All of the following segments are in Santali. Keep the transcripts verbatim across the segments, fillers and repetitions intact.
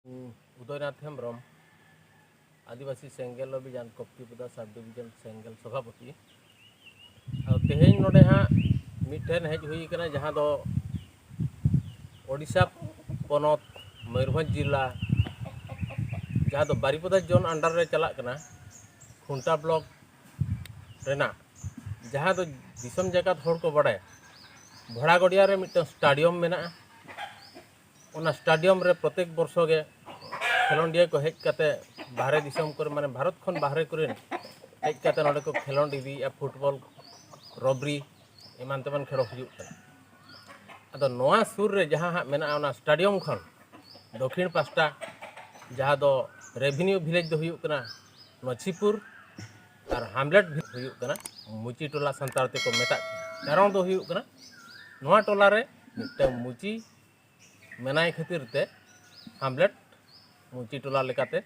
ᱩᱫᱚᱭᱱᱟᱛᱷ ᱦᱮᱢᱵᱨᱚᱢ, ᱟᱹᱫᱤᱵᱟᱹᱥᱤ ᱥᱮᱸᱜᱮᱞ ᱚᱵᱷᱤᱡᱟᱱ ᱠᱚᱯᱛᱤᱯᱚᱫᱟ ᱥᱟᱵ ᱰᱤᱵᱷᱤᱡᱚᱱ ᱥᱮᱸᱜᱮᱞ ᱥᱚᱵᱷᱟᱯᱚᱛᱤ᱾ ᱟᱫᱚ ᱛᱮᱦᱮᱧ ᱱᱚᱰᱮ ᱦᱟᱸᱜ ᱢᱤᱫᱴᱷᱮᱱ ᱦᱮᱡ ᱦᱩᱭ ᱠᱟᱱᱟ, ᱡᱟᱦᱟᱸ ᱫᱚ ᱳᱰᱤᱥᱟ ᱯᱚᱱᱚᱛ, ᱢᱚᱭᱩᱨᱵᱷᱚᱸᱡᱽ ᱡᱤᱞᱟ, ᱡᱟᱦᱟᱸ ᱫᱚ ᱵᱟᱨᱤᱯᱚᱫᱟ ᱡᱳᱱ ᱟᱱᱰᱟᱨ ᱨᱮ ᱪᱟᱞᱟᱜ ᱠᱟᱱᱟ, ᱠᱷᱩᱱᱴᱟ ᱵᱞᱚᱠ ᱨᱮᱱᱟᱜ, ᱡᱟᱦᱟᱸ ᱫᱚ ᱫᱤᱥᱚᱢ ᱡᱟᱠᱟᱛ ᱦᱚᱲ ᱠᱚ ᱵᱟᱲᱟᱭᱟ, ᱵᱷᱚᱲᱟᱜᱚᱲᱤᱭᱟ ᱨᱮ ᱢᱤᱫᱴᱟᱝ ᱥᱴᱟᱰᱤᱭᱟᱢ ᱢᱮᱱᱟᱜᱼᱟ᱾ ᱚᱱᱟ ᱥᱴᱟᱰᱤᱭᱟᱢ ᱨᱮ ᱯᱨᱚᱛᱮᱠ ᱵᱚᱨᱥᱚ ᱜᱮ ᱠᱷᱮᱞᱳᱰᱤᱭᱟᱹ ᱠᱚ ᱦᱮᱡ ᱠᱟᱛᱮ, ᱵᱟᱦᱨᱮ ᱫᱤᱥᱚᱢ ᱠᱚᱨᱮ, ᱢᱟᱱᱮ ᱵᱷᱟᱨᱚᱛ ᱠᱷᱚᱱ ᱵᱟᱦᱨᱮ ᱠᱚᱨᱮᱱ ᱦᱮᱡ ᱠᱟᱛᱮ ᱱᱚᱰᱮ ᱠᱚ ᱠᱷᱮᱞᱳᱰ ᱤᱫᱤᱭᱮᱫᱼᱟ, ᱯᱷᱩᱴᱵᱚᱞ, ᱨᱚᱵᱨᱤ, ᱮᱢᱟᱱ ᱛᱮᱢᱟᱱ ᱠᱷᱮᱞᱳᱰ ᱦᱩᱭᱩᱜ ᱠᱟᱱᱟ᱾ ᱟᱫᱚ ᱱᱚᱣᱟ ᱥᱩᱨ ᱨᱮ ᱡᱟᱦᱟᱸ ᱦᱟᱸᱜ ᱢᱮᱱᱟᱜᱼᱟ, ᱚᱱᱟ ᱥᱴᱟᱰᱤᱭᱟᱢ ᱠᱷᱚᱱ ᱫᱚᱠᱷᱤᱱ ᱯᱟᱥᱴᱟ, ᱡᱟᱦᱟᱸ ᱫᱚ ᱨᱮᱵᱷᱤᱱᱤᱭᱩ ᱵᱷᱤᱞᱮᱡᱽ ᱫᱚ ᱦᱩᱭᱩᱜ ᱠᱟᱱᱟ ᱢᱟᱹᱪᱷᱤᱯᱩᱨ, ᱟᱨ ᱦᱟᱢᱞᱮᱴ ᱦᱩᱭᱩᱜ ᱠᱟᱱᱟ ᱢᱩᱪᱤ ᱴᱚᱞᱟ, ᱥᱟᱱᱛᱟᱲ ᱛᱮᱠᱚ ᱢᱮᱛᱟᱜ ᱠᱟᱱᱟ᱾ ᱠᱟᱨᱚᱱ ᱫᱚ ᱦᱩᱭᱩᱜ ᱠᱟᱱᱟ, ᱱᱚᱣᱟ ᱴᱚᱞᱟ ᱨᱮ ᱢᱤᱫᱴᱟᱝ ᱢᱩᱪᱤ ᱢᱮᱱᱟᱭ ᱠᱷᱟᱹᱛᱤᱨ ᱛᱮ ᱦᱟᱢᱞᱮᱴ ᱢᱩᱪᱤ ᱴᱚᱞᱟ ᱞᱮᱠᱟᱛᱮ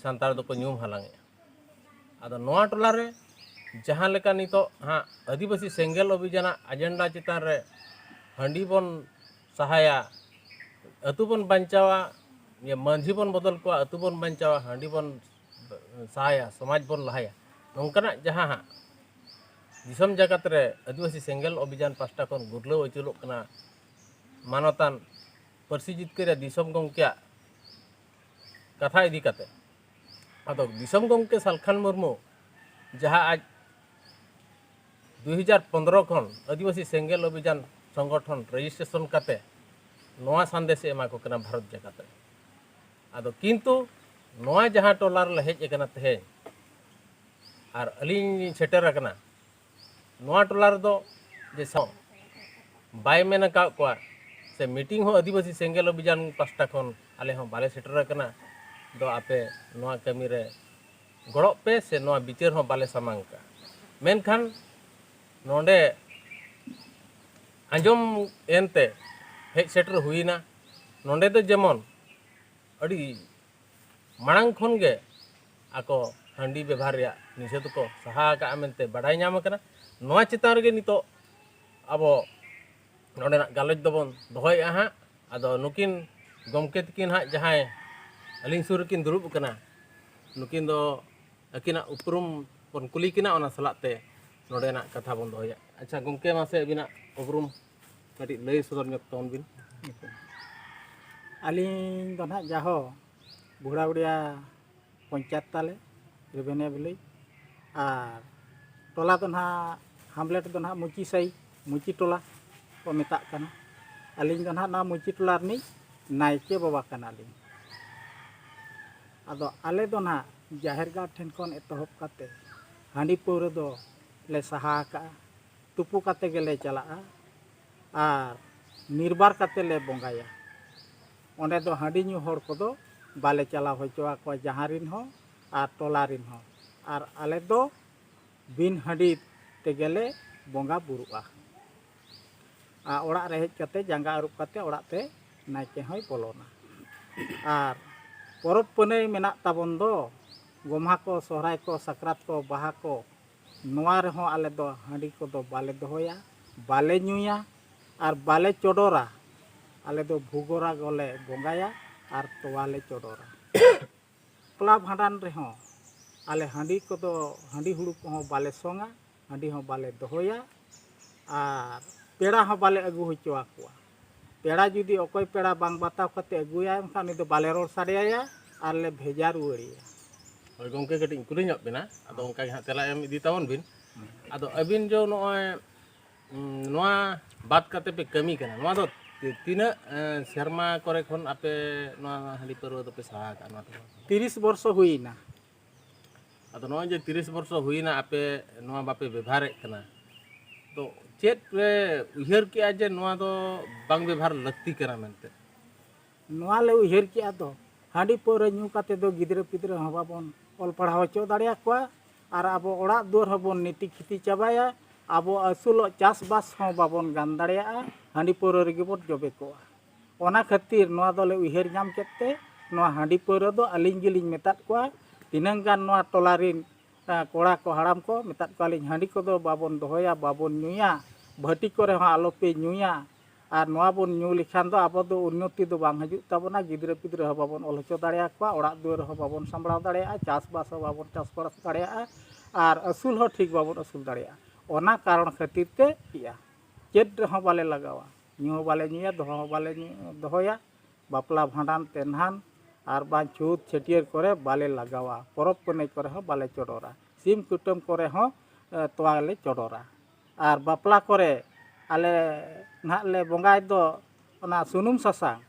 ᱥᱟᱱᱛᱟᱲ ᱫᱚᱠᱚ ᱧᱩᱢ ᱦᱟᱞᱟᱝ ᱮᱫᱼᱟ᱾ ᱟᱫᱚ ᱱᱚᱣᱟ ᱴᱚᱞᱟ ᱨᱮ ᱡᱟᱦᱟᱸ ᱞᱮᱠᱟ ᱱᱤᱛᱚᱜ ᱦᱟᱸᱜ ᱟᱹᱫᱤᱵᱟᱹᱥᱤ ᱥᱮᱸᱜᱮᱞ ᱚᱵᱷᱤᱡᱟᱱᱟᱜ ᱮᱡᱮᱱᱰᱟ ᱪᱮᱛᱟᱱ ᱨᱮ ᱦᱟᱺᱰᱤ ᱵᱚᱱ ᱥᱟᱦᱟᱭᱟ, ᱟᱹᱛᱩ ᱵᱚᱱ ᱵᱟᱧᱪᱟᱣᱟ, ᱤᱭᱟᱹ, ᱢᱟᱹᱡᱷᱤ ᱵᱚᱱ ᱵᱚᱫᱚᱞ ᱠᱚᱣᱟ, ᱟᱹᱛᱩ ᱵᱚᱱ ᱵᱟᱧᱪᱟᱣᱟ, ᱦᱟᱺᱰᱤ ᱵᱚᱱ ᱥᱟᱦᱟᱭᱟ, ᱥᱚᱢᱟᱡᱽ ᱵᱚᱱ ᱞᱟᱦᱟᱭᱟ, ᱱᱚᱝᱠᱟᱱᱟᱜ ᱡᱟᱦᱟᱸ ᱦᱟᱸᱜ ᱫᱤᱥᱚᱢ ᱡᱟᱠᱟᱛ ᱨᱮ ᱟᱹᱫᱤᱵᱟᱹᱥᱤ ᱥᱮᱸᱜᱮᱞ ᱚᱵᱷᱤᱡᱟᱱ ᱯᱟᱥᱴᱟ ᱠᱷᱚᱱ ᱜᱩᱨᱞᱟᱹᱣ ᱟᱹᱪᱩᱨᱚᱜ ᱠᱟᱱᱟ, ᱢᱟᱱᱚᱛᱟᱱ ᱯᱟᱹᱨᱥᱤ ᱡᱤᱛᱠᱟᱹᱨᱤᱭᱟᱹ ᱫᱤᱥᱚᱢ ᱜᱚᱢᱠᱮᱭᱟᱜ ᱠᱟᱛᱷᱟ ᱤᱫᱤ ᱠᱟᱛᱮ᱾ ᱟᱫᱚ ᱫᱤᱥᱚᱢ ᱜᱚᱢᱠᱮ ᱥᱟᱞᱠᱷᱟᱱ ᱢᱩᱨᱢᱩ ᱡᱟᱦᱟᱸ ᱟᱡ ᱫᱩᱭ ᱦᱟᱡᱟᱨ ᱯᱚᱱᱫᱽᱨᱚ ᱠᱷᱚᱱ ᱟᱹᱫᱤᱵᱟᱹᱥᱤ ᱥᱮᱸᱜᱮᱞ ᱚᱵᱷᱤᱡᱟᱱ ᱥᱚᱝᱜᱚᱴᱷᱚᱱ ᱨᱮᱡᱤᱥᱴᱨᱮᱥᱚᱱ ᱠᱟᱛᱮ ᱱᱚᱣᱟ ᱥᱟᱸᱫᱮᱥᱮ ᱮᱢᱟ ᱠᱚ ᱠᱟᱱᱟ ᱵᱷᱟᱨᱚᱛ ᱡᱟᱠᱟᱛ ᱨᱮ᱾ ᱟᱫᱚ ᱠᱤᱱᱛᱩ ᱱᱚᱣᱟ ᱡᱟᱦᱟᱸ ᱴᱚᱞᱟ ᱨᱮᱞᱮ ᱦᱮᱡ ᱟᱠᱟᱱᱟ ᱛᱮᱦᱮᱧ, ᱟᱨ ᱟᱹᱞᱤᱧ ᱞᱤᱧ ᱥᱮᱴᱮᱨ ᱟᱠᱟᱱᱟ, ᱱᱚᱣᱟ ᱴᱚᱞᱟ ᱨᱮᱫᱚ ᱡᱮ ᱥᱟᱶ ᱵᱟᱭ ᱢᱮᱱ ᱟᱠᱟᱫ ᱠᱚᱣᱟ, ᱥᱮ ᱢᱤᱴᱤᱝ ᱦᱚᱸ ᱟᱹᱫᱤᱵᱟᱹᱥᱤ ᱥᱮᱸᱜᱮᱞ ᱚᱵᱷᱤᱡᱟᱱ ᱯᱟᱥᱴᱟ ᱠᱷᱚᱱ ᱟᱞᱮ ᱦᱚᱸ ᱵᱟᱞᱮ ᱥᱮᱴᱮᱨ ᱟᱠᱟᱱᱟ, ᱫᱚ ᱟᱯᱮ ᱱᱚᱣᱟ ᱠᱟᱹᱢᱤ ᱨᱮ ᱜᱚᱲᱚᱜ ᱯᱮ, ᱥᱮ ᱱᱚᱣᱟ ᱵᱤᱪᱟᱹᱨ ᱦᱚᱸ ᱵᱟᱞᱮ ᱥᱟᱢᱟᱝ ᱠᱟᱜᱼᱟ᱾ ᱢᱮᱱᱠᱷᱟᱱ ᱱᱚᱰᱮ ᱟᱸᱡᱚᱢ ᱮᱱᱛᱮ ᱦᱮᱡ ᱥᱮᱴᱮᱨ ᱦᱩᱭᱮᱱᱟ᱾ ᱱᱚᱰᱮ ᱫᱚ ᱡᱮᱢᱚᱱ ᱟᱹᱰᱤ ᱢᱟᱲᱟᱝ ᱠᱷᱚᱱ ᱜᱮ ᱟᱠᱚ ᱦᱟᱺᱰᱤ ᱵᱮᱵᱷᱟᱨ ᱨᱮᱭᱟᱜ ᱱᱤᱥᱮᱫᱷ ᱠᱚ ᱥᱟᱦᱟ ᱟᱠᱟᱫᱼᱟ ᱢᱮᱱᱛᱮ ᱵᱟᱰᱟᱭ ᱧᱟᱢ ᱟᱠᱟᱱᱟ᱾ ᱱᱚᱣᱟ ᱪᱮᱛᱟᱱ ᱨᱮᱜᱮ ᱱᱤᱛᱚᱜ ᱟᱵᱚ ᱱᱚᱰᱮᱱᱟᱜ ᱜᱟᱞᱚᱪ ᱫᱚᱵᱚᱱ ᱫᱚᱦᱚᱭᱮᱫᱼᱟ ᱦᱟᱸᱜ᱾ ᱟᱫᱚ ᱱᱩᱠᱤᱱ ᱜᱚᱢᱠᱮ ᱛᱟᱹᱠᱤᱱ ᱦᱟᱸᱜ ᱡᱟᱦᱟᱸᱭ ᱟᱹᱞᱤᱧ ᱥᱩᱨ ᱨᱮᱠᱤᱱ ᱫᱩᱲᱩᱵ ᱟᱠᱟᱱᱟ᱾ ᱱᱩᱠᱤᱱ ᱫᱚ ᱟᱹᱠᱤᱱᱟᱜ ᱩᱯᱨᱩᱢ ᱵᱚᱱ ᱠᱩᱞᱤ ᱠᱤᱱᱟ, ᱚᱱᱟ ᱥᱟᱞᱟᱜ ᱛᱮ ᱱᱚᱰᱮᱱᱟᱜ ᱠᱟᱛᱷᱟ ᱵᱚᱱ ᱫᱚᱦᱚᱭᱟ᱾ ᱟᱪᱪᱷᱟ ᱜᱚᱢᱠᱮ, ᱢᱟᱥᱮ ᱟᱹᱵᱤᱱᱟᱜ ᱩᱯᱨᱩᱢ ᱠᱟᱹᱴᱤᱡ ᱞᱟᱹᱭ ᱥᱚᱫᱚᱨ ᱧᱚᱜ ᱛᱟᱵᱚᱱ ᱵᱤᱱ᱾ ᱟᱹᱞᱤᱧ ᱫᱚ ᱱᱟᱦᱟᱜ ᱡᱟᱦᱳ ᱵᱷᱩᱲᱟᱜᱩᱲᱤᱭᱟ ᱯᱚᱧᱪᱟᱭᱮᱛ ᱛᱟᱞᱮ, ᱨᱮᱵᱷᱮᱱᱤᱭᱟ ᱵᱷᱤᱞᱮᱡᱽ᱾ ᱟᱨ ᱴᱚᱞᱟ ᱫᱚ ᱱᱟᱦᱟᱜ, ᱦᱟᱢᱞᱮᱴ ᱫᱚ ᱱᱟᱦᱟᱜ ᱢᱩᱪᱤ ᱥᱟᱹᱭ, ᱢᱩᱪᱤ ᱴᱚᱞᱟ ᱠᱚ ᱢᱮᱛᱟᱜ ᱠᱟᱱᱟ᱾ ᱟᱹᱞᱤᱧ ᱫᱚ ᱱᱟᱦᱟᱜ ᱱᱚᱣᱟ ᱢᱩᱪᱤ ᱴᱚᱞᱟ ᱨᱤᱱᱤᱡ ᱱᱟᱭᱠᱮ ᱵᱟᱵᱟ ᱠᱟᱱᱟᱞᱤᱧ᱾ ᱟᱫᱚ ᱟᱞᱮ ᱫᱚ ᱱᱟᱦᱟᱜ ᱡᱟᱦᱮᱨ ᱜᱟᱲ ᱴᱷᱮᱱ ᱠᱷᱚᱱ ᱮᱛᱚᱦᱚᱵ ᱠᱟᱛᱮ ᱦᱟᱺᱰᱤ ᱯᱟᱹᱣᱨᱟᱹ ᱫᱚ ᱞᱮ ᱥᱟᱦᱟ ᱟᱠᱟᱜᱼᱟ᱾ ᱛᱩᱯᱩ ᱠᱟᱛᱮ ᱜᱮᱞᱮ ᱪᱟᱞᱟᱜᱼᱟ᱾ ᱟᱨ ᱱᱤᱨᱵᱟᱨ ᱠᱟᱛᱮ ᱞᱮ ᱵᱚᱸᱜᱟᱭᱟ᱾ ᱚᱸᱰᱮ ᱫᱚ ᱦᱟᱺᱰᱤ ᱧᱩ ᱦᱚᱲ ᱠᱚᱫᱚ ᱵᱟᱞᱮ ᱪᱟᱞᱟᱣ ᱦᱚᱪᱚ ᱟᱠᱚᱣᱟ, ᱡᱟᱦᱟᱸ ᱨᱤᱱ ᱦᱚᱸ ᱟᱨ ᱴᱚᱞᱟ ᱨᱤᱱ ᱦᱚᱸ᱾ ᱟᱨ ᱟᱞᱮ ᱫᱚ ᱵᱤᱱ ᱦᱟᱺᱰᱤ ᱛᱮᱜᱮ ᱞᱮ ᱵᱚᱸᱜᱟ ᱵᱩᱨᱩᱜᱼᱟ᱾ ᱟᱨ ᱚᱲᱟᱜ ᱨᱮ ᱦᱮᱡ ᱠᱟᱛᱮ ᱡᱟᱸᱜᱟ ᱟᱹᱨᱩᱵ ᱠᱟᱛᱮ ᱚᱲᱟᱜ ᱛᱮ ᱱᱟᱭᱠᱮ ᱦᱚᱸᱭ ᱵᱚᱞᱚᱱᱟ᱾ ᱟᱨ ᱯᱚᱨᱚᱵᱽ ᱯᱩᱱᱟᱹᱭ ᱢᱮᱱᱟᱜ ᱛᱟᱵᱚᱱ ᱫᱚ, ᱜᱚᱢᱦᱟ ᱠᱚ, ᱥᱚᱦᱨᱟᱭ ᱠᱚ, ᱥᱟᱠᱨᱟᱛ ᱠᱚ, ᱵᱟᱦᱟ ᱠᱚ, ᱱᱚᱣᱟ ᱨᱮᱦᱚᱸ ᱟᱞᱮ ᱫᱚ ᱦᱟᱺᱰᱤ ᱠᱚᱫᱚ ᱵᱟᱞᱮ ᱫᱚᱦᱚᱭᱟ, ᱵᱟᱞᱮ ᱧᱩᱭᱟ ᱟᱨ ᱵᱟᱞᱮ ᱪᱚᱰᱚᱨᱟ᱾ ᱟᱞᱮ ᱫᱚ ᱵᱷᱩᱜᱚᱨᱟ ᱜᱚᱞᱮ ᱵᱚᱸᱜᱟᱭᱟ ᱟᱨ ᱛᱚᱣᱟ ᱞᱮ ᱪᱚᱰᱚᱨᱟ᱾ ᱵᱟᱯᱞᱟ ᱵᱷᱟᱸᱰᱟᱱ ᱨᱮᱦᱚᱸ ᱟᱞᱮ ᱦᱟᱺᱰᱤ ᱠᱚᱫᱚ, ᱦᱟᱺᱰᱤ ᱦᱩᱲᱩ ᱠᱚᱦᱚᱸ ᱵᱟᱞᱮ ᱥᱚᱝᱟ, ᱦᱟᱺᱰᱤ ᱦᱚᱸ ᱵᱟᱞᱮ ᱫᱚᱦᱚᱭᱟ ᱟᱨ ᱯᱮᱲᱟ ᱦᱚᱸ ᱵᱟᱞᱮ ᱟᱹᱜᱩ ᱦᱚᱪᱚ ᱟᱠᱚᱣᱟ᱾ ᱯᱮᱲᱟ ᱡᱩᱫᱤ ᱚᱠᱚᱭ ᱯᱮᱲᱟ ᱵᱟᱝ ᱵᱟᱛᱟᱣ ᱠᱟᱛᱮ ᱟᱹᱜᱩᱭᱟᱭ, ᱮᱱᱠᱷᱟᱱ ᱩᱱᱤ ᱫᱚ ᱵᱟᱞᱮ ᱨᱚᱲ ᱥᱟᱰᱮᱭᱟᱭᱟ ᱟᱨ ᱞᱮ ᱵᱷᱮᱡᱟ ᱨᱩᱣᱟᱹᱲᱮᱭᱟ᱾ ᱦᱳᱭ ᱜᱚᱢᱠᱮ, ᱠᱟᱹᱴᱤᱡ ᱤᱧ ᱠᱩᱞᱤ ᱧᱚᱜ ᱵᱤᱱᱟ, ᱟᱫᱚ ᱚᱱᱠᱟ ᱜᱮ ᱦᱟᱸᱜ ᱛᱮᱞᱟ ᱮᱢ ᱤᱫᱤ ᱛᱟᱵᱚᱱ ᱵᱤᱱ᱾ ᱟᱫᱚ ᱟᱹᱵᱤᱱ ᱡᱚ ᱱᱚᱜᱼᱚᱭ, ᱩᱸ, ᱱᱚᱣᱟ ᱵᱟᱫ ᱠᱟᱛᱮ ᱯᱮ ᱠᱟᱹᱢᱤ ᱠᱟᱱᱟ, ᱱᱚᱣᱟ ᱫᱚ ᱛᱤ-, ᱛᱤᱱᱟᱹᱜ, ᱮᱸ, ᱥᱮᱨᱢᱟ ᱠᱚᱨᱮ ᱠᱷᱚᱱ ᱟᱯᱮ ᱱᱚᱣᱟ ᱦᱟᱺᱰᱤ ᱯᱟᱹᱨᱣᱟᱹ ᱫᱚᱯᱮ ᱥᱟᱦᱟ ᱟᱠᱟᱫᱼᱟ ᱱᱚᱣᱟ ᱴᱚᱞᱟ ᱠᱷᱚᱱ? ᱛᱤᱨᱤᱥ ᱵᱚᱨᱥᱚ ᱦᱩᱭᱮᱱᱟ᱾ ᱟᱫᱚ ᱱᱚᱜᱼᱚᱭ ᱡᱮ ᱛᱤᱨᱤᱥ ᱵᱚᱨᱥᱚ ᱦᱩᱭᱮᱱᱟ ᱟᱯᱮ ᱱᱚᱣᱟ ᱵᱟᱯᱮ ᱵᱮᱵᱷᱟᱨᱮᱫ ᱠᱟᱱᱟ, ᱛᱚ ᱪᱮᱫ ᱯᱮ ᱩᱭᱦᱟᱹᱨ ᱠᱮᱜᱼᱟ ᱡᱮ ᱱᱚᱣᱟ ᱫᱚ ᱵᱟᱝ ᱵᱮᱵᱷᱟᱨ ᱞᱟᱹᱠᱛᱤ ᱠᱟᱱᱟ ᱢᱮᱱᱛᱮ? ᱱᱚᱣᱟ ᱞᱮ ᱩᱭᱦᱟᱹᱨ ᱠᱮᱜᱼᱟ ᱫᱚ, ᱦᱟᱺᱰᱤ ᱯᱟᱹᱣᱨᱟᱹ ᱧᱩ ᱠᱟᱛᱮ ᱫᱚ ᱜᱤᱫᱽᱨᱟᱹ ᱯᱤᱫᱽᱨᱟᱹ ᱦᱚᱸ ᱵᱟᱵᱚᱱ ᱚᱞ ᱯᱟᱲᱦᱟᱣ ᱦᱚᱪᱚ ᱫᱟᱲᱮᱭᱟᱠᱚᱣᱟ ᱟᱨ ᱟᱵᱚ ᱚᱲᱟᱜ ᱫᱩᱣᱟᱹᱨ ᱦᱚᱸᱵᱚᱱ ᱱᱤᱛᱤ ᱠᱷᱤᱛᱤ ᱪᱟᱵᱟᱭᱟ᱾ ᱟᱵᱚ ᱟᱹᱥᱩᱞᱚᱜ ᱪᱟᱥᱵᱟᱥ ᱦᱚᱸ ᱵᱟᱵᱚᱱ ᱜᱟᱱ ᱫᱟᱲᱮᱭᱟᱜᱼᱟ ᱦᱟᱺᱰᱤ ᱯᱟᱹᱣᱨᱟᱹ ᱨᱮᱜᱮ ᱵᱚᱱ ᱡᱚᱵᱮ ᱠᱚᱜᱼᱟ᱾ ᱚᱱᱟ ᱠᱷᱟᱹᱛᱤᱨ ᱱᱚᱣᱟ ᱫᱚᱞᱮ ᱩᱭᱦᱟᱹᱨ ᱧᱟᱢ ᱠᱮᱫ ᱛᱮ ᱱᱚᱣᱟ ᱦᱟᱺᱰᱤ ᱯᱟᱹᱣᱨᱟᱹ ᱫᱚ ᱟᱹᱞᱤᱧ ᱜᱮᱞᱤᱧ ᱢᱮᱛᱟᱫ ᱠᱚᱣᱟ, ᱛᱤᱱᱟᱹᱝ ᱜᱟᱱ ᱱᱚᱣᱟ ᱴᱚᱞᱟ ᱨᱤᱱ, ᱟ, ᱠᱚᱲᱟ ᱠᱚ, ᱦᱟᱲᱟᱢ ᱠᱚ ᱢᱮᱛᱟᱫ ᱠᱚᱣᱟᱞᱤᱧ, ᱦᱟᱺᱰᱤ ᱠᱚᱫᱚ ᱵᱟᱵᱚᱱ ᱫᱚᱦᱚᱭᱟ, ᱵᱟᱵᱚᱱ ᱧᱩᱭᱟ, ᱵᱷᱟᱹᱴᱤ ᱠᱚᱨᱮ ᱦᱚᱸ ᱟᱞᱚᱯᱮ ᱧᱩᱭᱟ᱾ ᱟᱨ ᱱᱚᱣᱟ ᱵᱚᱱ ᱧᱩ ᱞᱮᱠᱷᱟᱱ ᱫᱚ ᱟᱵᱚ ᱫᱚ ᱩᱱᱱᱚᱛᱤ ᱫᱚ ᱵᱟᱝ ᱦᱤᱡᱩᱜ ᱛᱟᱵᱚᱱᱟ᱾ ᱜᱤᱫᱽᱨᱟᱹ ᱯᱤᱫᱽᱨᱟᱹ ᱦᱚᱸ ᱵᱟᱵᱚᱱ ᱚᱞ ᱦᱚᱪᱚ ᱫᱟᱲᱮᱭᱟᱠᱚᱣᱟ, ᱚᱲᱟᱜ ᱫᱩᱣᱟᱹᱨ ᱦᱚᱸ ᱵᱟᱵᱚᱱ ᱥᱟᱢᱵᱲᱟᱣ ᱫᱟᱲᱮᱭᱟᱜᱼᱟ, ᱪᱟᱥᱵᱟᱥ ᱦᱚᱸ ᱵᱟᱵᱚᱱ ᱪᱟᱥᱵᱟᱥ ᱫᱟᱲᱮᱭᱟᱜᱼᱟ, ᱟᱨ ᱟᱹᱥᱩᱞ ᱦᱚᱸ ᱴᱷᱤᱠ ᱵᱟᱵᱚᱱ ᱟᱹᱥᱩᱞ ᱫᱟᱲᱮᱭᱟᱜᱼᱟ᱾ ᱚᱱᱟ ᱠᱟᱨᱚᱱ ᱠᱷᱟᱹᱛᱤᱨ ᱛᱮ ᱤᱭᱟᱹ ᱪᱮᱫ ᱨᱮᱦᱚᱸ ᱵᱟᱞᱮ ᱞᱟᱜᱟᱣᱟ, ᱧᱩ ᱦᱚᱸ ᱵᱟᱞᱮ ᱧᱩᱭᱟ, ᱫᱚᱦᱚ ᱦᱚᱸ ᱵᱟᱞᱮ ᱧᱩ ᱫᱚᱦᱚᱭᱟ᱾ ᱵᱟᱯᱞᱟ ᱵᱷᱟᱸᱰᱟᱱ ᱛᱮᱱᱦᱟᱱ ᱟᱨ ᱵᱟᱝ ᱪᱷᱩᱛ ᱪᱷᱟᱹᱴᱭᱟᱹᱨ ᱠᱚᱨᱮ ᱵᱟᱞᱮ ᱞᱟᱜᱟᱣᱟ, ᱯᱚᱨᱚᱵᱽ ᱯᱩᱱᱟᱹᱭ ᱠᱚᱨᱮ ᱦᱚᱸ ᱵᱟᱞᱮ ᱪᱚᱰᱚᱨᱟ, ᱥᱤᱢ ᱠᱩᱴᱟᱹᱢ ᱠᱚᱨᱮ ᱦᱚᱸ ᱮ, ᱛᱚᱣᱟ ᱞᱮ ᱪᱚᱰᱚᱨᱟ᱾ ᱟᱨ ᱵᱟᱯᱞᱟ ᱠᱚᱨᱮ ᱟᱞᱮ ᱱᱟᱦᱟᱜ ᱞᱮ ᱵᱚᱸᱜᱟᱭ ᱫᱚ ᱚᱱᱟ ᱥᱩᱱᱩᱢ ᱥᱟᱥᱟᱝ,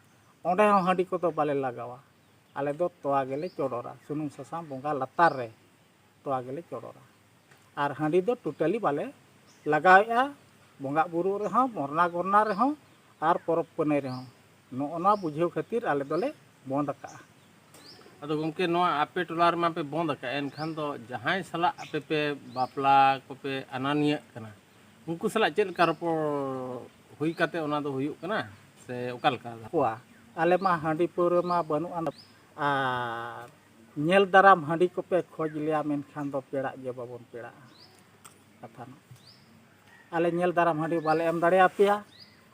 ᱚᱸᱰᱮ ᱦᱚᱸ ᱦᱟᱺᱰᱤ ᱠᱚᱫᱚ ᱵᱟᱞᱮ ᱞᱟᱜᱟᱣᱟ᱾ ᱟᱞᱮ ᱫᱚ ᱛᱚᱣᱟ ᱜᱮᱞᱮ ᱪᱚᱰᱚᱨᱟ, ᱥᱩᱱᱩᱢ ᱥᱟᱥᱟᱝ ᱵᱚᱸᱜᱟ ᱞᱟᱛᱟᱨ ᱨᱮ ᱛᱚᱣᱟ ᱜᱮᱞᱮ ᱪᱚᱰᱚᱨᱟ᱾ ᱟᱨ ᱦᱟᱺᱰᱤ ᱫᱚ ᱴᱳᱴᱟᱞᱤ ᱵᱟᱞᱮ ᱞᱟᱜᱟᱣᱮᱫᱼᱟ, ᱵᱚᱸᱜᱟ ᱵᱩᱨᱩ ᱨᱮᱦᱚᱸ, ᱢᱚᱨᱱᱟ ᱜᱚᱨᱱᱟ ᱨᱮᱦᱚᱸ, ᱟᱨ ᱯᱚᱨᱚᱵᱽ ᱯᱩᱱᱟᱹᱭ ᱨᱮᱦᱚᱸ᱾ ᱱᱚᱜᱼᱚ ᱱᱚᱣᱟ ᱵᱩᱡᱷᱟᱹᱣ ᱠᱷᱟᱹᱛᱤᱨ ᱟᱞᱮ ᱫᱚᱞᱮ ᱵᱚᱱᱫ ᱟᱠᱟᱫᱼᱟ᱾ ᱟᱫᱚ ᱜᱚᱢᱠᱮ, ᱱᱚᱣᱟ ᱟᱯᱮ ᱴᱚᱞᱟ ᱨᱮᱢᱟ ᱯᱮ ᱵᱚᱱᱫ ᱟᱠᱟᱫ, ᱮᱱᱠᱷᱟᱱ ᱫᱚ ᱡᱟᱦᱟᱸᱭ ᱥᱟᱞᱟᱜ ᱟᱯᱮ ᱯᱮ ᱵᱟᱯᱞᱟ ᱠᱚᱯᱮ ᱟᱱᱟᱱᱤᱭᱟᱹᱜ ᱠᱟᱱᱟ, ᱩᱱᱠᱩ ᱥᱟᱞᱟᱜ ᱪᱮᱫ ᱞᱮᱠᱟ ᱨᱚᱯᱚᱲ ᱦᱩᱭ ᱠᱟᱛᱮ ᱚᱱᱟ ᱫᱚ ᱦᱩᱭᱩᱜ ᱠᱟᱱᱟ, ᱥᱮ ᱚᱠᱟ ᱞᱮᱠᱟ? ᱠᱚᱣᱟ᱾ ᱟᱞᱮ ᱢᱟ ᱦᱟᱺᱰᱤ ᱯᱟᱹᱣᱨᱟᱹ ᱢᱟ ᱵᱟᱹᱱᱩᱜ ᱟᱱ, ᱟᱨ ᱧᱮᱞ ᱫᱟᱨᱟᱢ ᱦᱟᱺᱰᱤ ᱠᱚᱯᱮ ᱠᱷᱚᱡᱽ ᱞᱮᱭᱟ, ᱢᱮᱱᱠᱷᱟᱱ ᱫᱚ ᱯᱮᱲᱟᱜ ᱜᱮ ᱵᱟᱵᱚᱱ ᱯᱮᱲᱟᱜᱼᱟ᱾ ᱠᱟᱛᱷᱟ ᱱᱚ-, ᱟᱞᱮ ᱧᱮᱞ ᱫᱟᱨᱟᱢ ᱦᱟᱺᱰᱤ ᱵᱟᱞᱮ ᱮᱢ ᱫᱟᱲᱮᱭᱟᱯᱮᱭᱟ,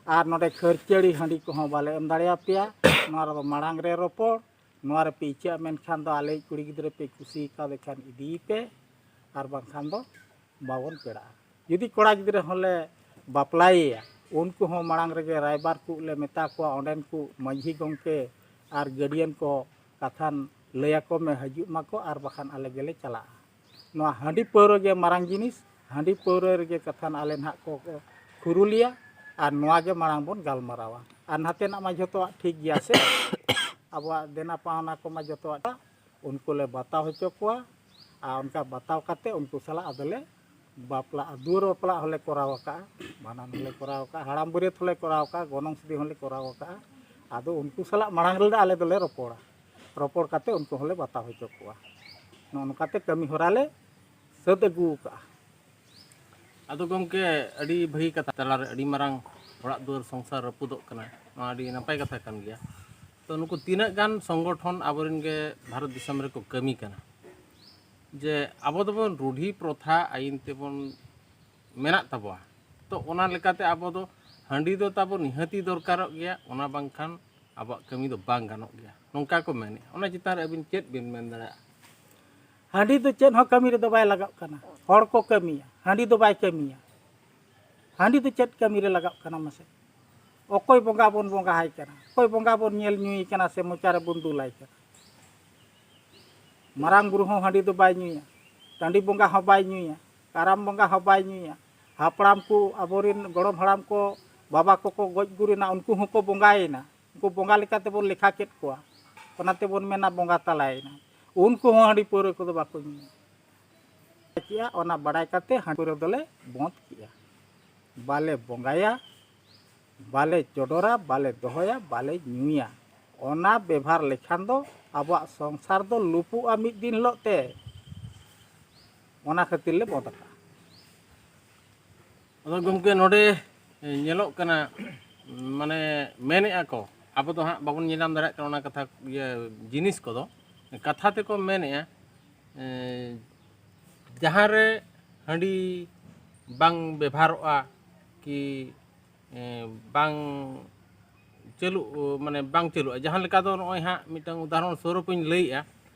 ᱟᱨ ᱱᱚᱰᱮ ᱠᱷᱟᱹᱨᱪᱟᱹᱲᱤ ᱦᱟᱺᱰᱤ ᱠᱚᱦᱚᱸ ᱵᱟᱞᱮ ᱮᱢ ᱫᱟᱲᱮᱭᱟᱯᱮᱭᱟ᱾ ᱱᱚᱣᱟ ᱨᱮᱫᱚ ᱢᱟᱲᱟᱝ ᱨᱮ ᱨᱚᱯᱚᱲ, ᱱᱚᱣᱟ ᱨᱮᱯᱮ ᱤᱪᱪᱷᱟᱹᱜᱼᱟ, ᱢᱮᱱᱠᱷᱟᱱ ᱫᱚ ᱟᱞᱮᱭᱤᱡ ᱠᱩᱲᱤ ᱜᱤᱫᱽᱨᱟᱹ ᱯᱮ ᱠᱩᱥᱤ ᱠᱟᱣᱫᱮ ᱠᱷᱟᱱ ᱤᱫᱤᱭᱮᱯᱮ, ᱟᱨ ᱵᱟᱝᱠᱷᱟᱱ ᱫᱚ ᱵᱟᱵᱚᱱ ᱯᱮᱲᱟᱜᱼᱟ᱾ ᱡᱩᱫᱤ ᱠᱚᱲᱟ ᱜᱤᱫᱽᱨᱟᱹ ᱦᱚᱸᱞᱮ ᱵᱟᱯᱞᱟᱭᱮᱭᱟ, ᱩᱱᱠᱩ ᱦᱚᱸ ᱢᱟᱲᱟᱝ ᱨᱮᱜᱮ ᱨᱟᱭᱵᱟᱨ ᱠᱚ ᱞᱮ ᱢᱮᱛᱟ ᱠᱚᱣᱟ, ᱚᱸᱰᱮᱱ ᱠᱚ ᱢᱟᱹᱡᱷᱤ ᱜᱚᱢᱠᱮ ᱟᱨ ᱜᱟᱹᱰᱤᱭᱟᱱ ᱠᱚ ᱠᱟᱛᱷᱟᱱ ᱞᱟᱹᱭ ᱟᱠᱚ ᱢᱮ, ᱦᱤᱡᱩᱜ ᱢᱟᱠᱚ, ᱟᱨ ᱵᱟᱠᱷᱟᱱ ᱟᱞᱮ ᱜᱮᱞᱮ ᱪᱟᱞᱟᱜᱼᱟ᱾ ᱱᱚᱣᱟ ᱦᱟᱺᱰᱤ ᱯᱟᱹᱣᱨᱟᱹ ᱜᱮ ᱢᱟᱨᱟᱝ ᱡᱤᱱᱤᱥ, ᱦᱟᱺᱰᱤ ᱯᱟᱹᱣᱨᱟᱹ ᱨᱮᱜᱮ ᱠᱟᱛᱷᱟᱱ ᱟᱞᱮ ᱱᱟᱦᱟᱜ ᱠᱚ ᱠᱷᱩᱨᱩᱞᱤᱭᱟ, ᱟᱨ ᱱᱚᱣᱟ ᱜᱮ ᱢᱟᱲᱟᱝ ᱵᱚᱱ ᱜᱟᱞᱢᱟᱨᱟᱣᱟ᱾ ᱟᱨ ᱱᱟᱛᱮᱱᱟᱜ ᱢᱟ ᱡᱷᱚᱛᱚᱣᱟᱜ ᱴᱷᱤᱠ ᱜᱮᱭᱟ ᱥᱮ, ᱟᱵᱚᱣᱟᱜ ᱫᱮᱱᱟ ᱯᱟᱣᱱᱟ ᱠᱚᱢᱟ ᱡᱷᱚᱛᱚᱣᱟᱜ ᱩᱱᱠᱩ ᱞᱮ ᱵᱟᱛᱟᱣ ᱦᱚᱪᱚ ᱠᱚᱣᱟ, ᱟᱨ ᱚᱱᱠᱟ ᱵᱟᱛᱟᱣ ᱠᱟᱛᱮ ᱩᱱᱠᱩ ᱥᱟᱞᱟᱜ ᱟᱫᱚᱞᱮ ᱵᱟᱯᱞᱟᱜᱼᱟ᱾ ᱫᱩᱣᱟᱹᱨ ᱵᱟᱯᱞᱟᱜ ᱦᱚᱸᱞᱮ ᱠᱚᱨᱟᱣ ᱟᱠᱟᱫᱼᱟ, ᱵᱷᱟᱸᱰᱟᱱ ᱦᱚᱸᱞᱮ ᱠᱚᱨᱟᱣ ᱟᱠᱟᱫᱼᱟ, ᱦᱟᱲᱟᱢ ᱵᱟᱹᱨᱭᱟᱹᱛ ᱦᱚᱸᱞᱮ ᱠᱚᱨᱟᱣ ᱟᱠᱟᱫᱼᱟ, ᱜᱚᱱᱚᱝ ᱥᱤᱫᱤ ᱦᱚᱸᱞᱮ ᱠᱚᱨᱟᱣ ᱟᱠᱟᱫᱼᱟ᱾ ᱟᱫᱚ ᱩᱱᱠᱩ ᱥᱟᱞᱟᱜ ᱢᱟᱲᱟᱝ ᱨᱮ ᱟᱞᱮ ᱫᱚᱞᱮ ᱨᱚᱯᱚᱲᱟ, ᱨᱚᱯᱚᱲ ᱠᱟᱛᱮ ᱩᱱᱠᱩ ᱦᱚᱸᱞᱮ ᱵᱟᱛᱟᱣ ᱦᱚᱪᱚ ᱠᱚᱣᱟ᱾ ᱱᱚᱜᱼᱚ ᱱᱚᱝᱠᱟᱛᱮ ᱠᱟᱹᱢᱤ ᱦᱚᱨᱟ ᱞᱮ ᱥᱟᱹᱛ ᱟᱹᱜᱩ ᱟᱠᱟᱫᱼᱟ᱾ ᱟᱫᱚ ᱜᱚᱢᱠᱮ, ᱟᱹᱰᱤ ᱵᱷᱟᱹᱜᱤ ᱠᱟᱛᱷᱟ, ᱛᱟᱞᱟᱨᱮ ᱟᱹᱰᱤ ᱢᱟᱨᱟᱝ ᱚᱲᱟᱜ ᱫᱩᱣᱟᱹᱨ ᱥᱚᱝᱥᱟᱨ ᱨᱟᱹᱯᱩᱫᱚᱜ ᱠᱟᱱᱟ, ᱱᱚᱣᱟ ᱟᱹᱰᱤ ᱱᱟᱯᱟᱭ ᱠᱟᱛᱷᱟ ᱠᱟᱱ ᱜᱮᱭᱟ᱾ ᱛᱚ ᱱᱩᱠᱩ ᱛᱤᱱᱟᱹᱜ ᱜᱟᱱ ᱥᱚᱝᱜᱚᱴᱷᱚᱱ ᱟᱵᱚᱨᱮᱱ ᱜᱮ ᱵᱷᱟᱨᱚᱛ ᱫᱤᱥᱚᱢ ᱨᱮᱠᱚ ᱠᱟᱹᱢᱤ ᱠᱟᱱᱟ, ᱡᱮ ᱟᱵᱚ ᱫᱚᱵᱚᱱ ᱨᱩᱰᱷᱤ ᱯᱨᱚᱛᱷᱟ ᱟᱹᱭᱤᱱ ᱛᱮᱵᱚᱱ ᱢᱮᱱᱟᱜ ᱛᱟᱵᱚᱣᱟ, ᱛᱚ ᱚᱱᱟ ᱞᱮᱠᱟᱛᱮ ᱟᱵᱚ ᱫᱚ ᱦᱟᱺᱰᱤ ᱫᱚ ᱛᱟᱵᱚ ᱱᱤᱦᱟᱹᱛᱤ ᱫᱚᱨᱠᱟᱨᱚᱜ ᱜᱮᱭᱟ, ᱚᱱᱟ ᱵᱟᱝᱠᱷᱟᱱ ᱟᱵᱚᱣᱟᱜ ᱠᱟᱹᱢᱤ ᱫᱚ ᱵᱟᱝ ᱜᱟᱱᱚᱜ ᱜᱮᱭᱟ, ᱱᱚᱝᱠᱟ ᱠᱚ ᱢᱮᱱᱮᱫᱼᱟ᱾ ᱚᱱᱟ ᱪᱮᱛᱟᱱ ᱨᱮ ᱟᱹᱵᱤᱱ ᱪᱮᱫ ᱵᱤᱱ ᱢᱮᱱ ᱫᱟᱲᱮᱭᱟᱜᱼᱟ? ᱦᱟᱺᱰᱤ ᱫᱚ ᱪᱮᱫ ᱦᱚᱸ ᱠᱟᱹᱢᱤ ᱨᱮᱫᱚ ᱵᱟᱭ ᱞᱟᱜᱟᱜ ᱠᱟᱱᱟ᱾ ᱦᱚᱲ ᱠᱚ ᱠᱟᱹᱢᱤᱭᱟ, ᱦᱟᱺᱰᱤ ᱫᱚ ᱵᱟᱭ ᱠᱟᱹᱢᱤᱭᱟ᱾ ᱦᱟᱺᱰᱤ ᱫᱚ ᱪᱮᱫ ᱠᱟᱹᱢᱤ ᱨᱮ ᱞᱟᱜᱟᱜ ᱠᱟᱱᱟ ᱢᱟᱥᱮ? ᱚᱠᱚᱭ ᱵᱚᱸᱜᱟ ᱵᱚᱱ ᱵᱚᱸᱜᱟ ᱟᱭ ᱠᱟᱱᱟ? ᱚᱠᱚᱭ ᱵᱚᱸᱜᱟ ᱵᱚᱱ ᱧᱮᱞ ᱧᱩᱭ ᱠᱟᱱᱟ ᱥᱮ ᱢᱚᱪᱟ ᱨᱮᱵᱚᱱ ᱫᱩᱞᱟᱭ ᱠᱟᱱᱟ? ᱢᱟᱨᱟᱝ ᱵᱩᱨᱩ ᱦᱚᱸ ᱦᱟᱺᱰᱤ ᱫᱚ ᱵᱟᱭ ᱧᱩᱭᱟ, ᱴᱟᱺᱰᱤ ᱵᱚᱸᱜᱟ ᱦᱚᱸ ᱵᱟᱭ ᱧᱩᱭᱟ, ᱠᱟᱨᱟᱢ ᱵᱚᱸᱜᱟ ᱦᱚᱸ ᱵᱟᱭ ᱧᱩᱭᱟ᱾ ᱦᱟᱯᱲᱟᱢ ᱠᱚ, ᱟᱵᱚᱨᱮᱱ ᱜᱚᱲᱚᱢ ᱦᱟᱲᱟᱢ ᱠᱚ, ᱵᱟᱵᱟ ᱠᱚᱠᱚ ᱜᱚᱡ ᱜᱩᱨᱮᱱᱟ, ᱩᱱᱠᱩ ᱦᱚᱸᱠᱚ ᱵᱚᱸᱜᱟᱭᱮᱱᱟ᱾ ᱩᱱᱠᱩ ᱵᱚᱸᱜᱟ ᱞᱮᱠᱟ ᱛᱮᱵᱚᱱ ᱞᱮᱠᱷᱟ ᱠᱮᱫ ᱠᱚᱣᱟ, ᱚᱱᱟ ᱛᱮᱵᱚᱱ ᱢᱮᱱᱟ ᱵᱚᱸᱜᱟ ᱛᱟᱞᱟᱭᱮᱱᱟ᱾ ᱩᱱᱠᱩ ᱦᱚᱸ ᱦᱟᱺᱰᱤ ᱯᱟᱹᱣᱨᱟᱹ ᱠᱚᱫᱚ ᱵᱟᱠᱚ ᱧᱩᱭᱟ᱾ ᱠᱮᱜᱼᱟ, ᱚᱱᱟ ᱵᱟᱲᱟᱭ ᱠᱟᱛᱮ ᱦᱟᱺᱰᱤ ᱯᱟᱹᱣᱨᱟᱹ ᱫᱚᱞᱮ ᱵᱚᱸᱫᱽ ᱠᱮᱜᱼᱟ᱾ ᱵᱟᱞᱮ ᱵᱚᱸᱜᱟᱭᱟ, ᱵᱟᱞᱮ ᱪᱚᱰᱚᱨᱟ, ᱵᱟᱞᱮ ᱫᱚᱦᱚᱭᱟ, ᱵᱟᱞᱮ ᱧᱩᱭᱟ᱾ ᱚᱱᱟ ᱵᱮᱵᱷᱟᱨ ᱞᱮᱠᱷᱟᱱ ᱫᱚ ᱟᱵᱚᱣᱟᱜ ᱥᱚᱝᱥᱟᱨ ᱫᱚ ᱞᱩᱯᱩᱜᱼᱟ ᱢᱤᱫ ᱫᱤᱱ ᱦᱤᱞᱳᱜ ᱛᱮ᱾ ᱚᱱᱟ ᱠᱷᱟᱹᱛᱤᱨ ᱞᱮ ᱵᱚᱸᱫᱽ ᱟᱠᱟᱜᱼᱟ᱾ ᱟᱫᱚ ᱜᱚᱢᱠᱮ, ᱱᱚᱰᱮ ᱧᱮᱞᱚᱜ ᱠᱟᱱᱟ, ᱢᱟᱱᱮ ᱢᱮᱱᱮᱜᱼᱟ ᱠᱚ, ᱟᱵᱚ ᱫᱚ ᱦᱟᱸᱜ ᱵᱟᱵᱚᱱ ᱧᱮᱞ ᱧᱟᱢ ᱫᱟᱲᱮᱭᱟᱜ ᱠᱟᱱᱟ ᱚᱱᱟ ᱠᱟᱛᱷᱟ, ᱤᱭᱟᱹ, ᱡᱤᱱᱤᱥ ᱠᱚᱫᱚ᱾ ᱠᱟᱛᱷᱟ ᱛᱮᱠᱚ ᱢᱮᱱᱮᱜᱼᱟ, ᱮ, ᱡᱟᱦᱟᱸ ᱨᱮ ᱦᱟᱺᱰᱤ ᱵᱟᱝ ᱵᱮᱵᱷᱟᱨᱚᱜᱼᱟ ᱠᱤ, ᱮ, ᱵᱟᱝ ᱪᱟᱹᱞᱩ, ᱢᱟᱱᱮ ᱵᱟᱝ ᱪᱟᱹᱞᱩᱜᱼᱟ, ᱡᱟᱦᱟᱸ ᱞᱮᱠᱟ ᱫᱚ ᱱᱚᱜᱼᱚᱭ ᱦᱟᱸᱜ ᱢᱤᱫᱴᱟᱝ ᱩᱫᱟᱦᱚᱨᱚᱱ ᱥᱚᱨᱩᱯ ᱤᱧ ᱞᱟᱹᱭᱮᱜᱼᱟ᱾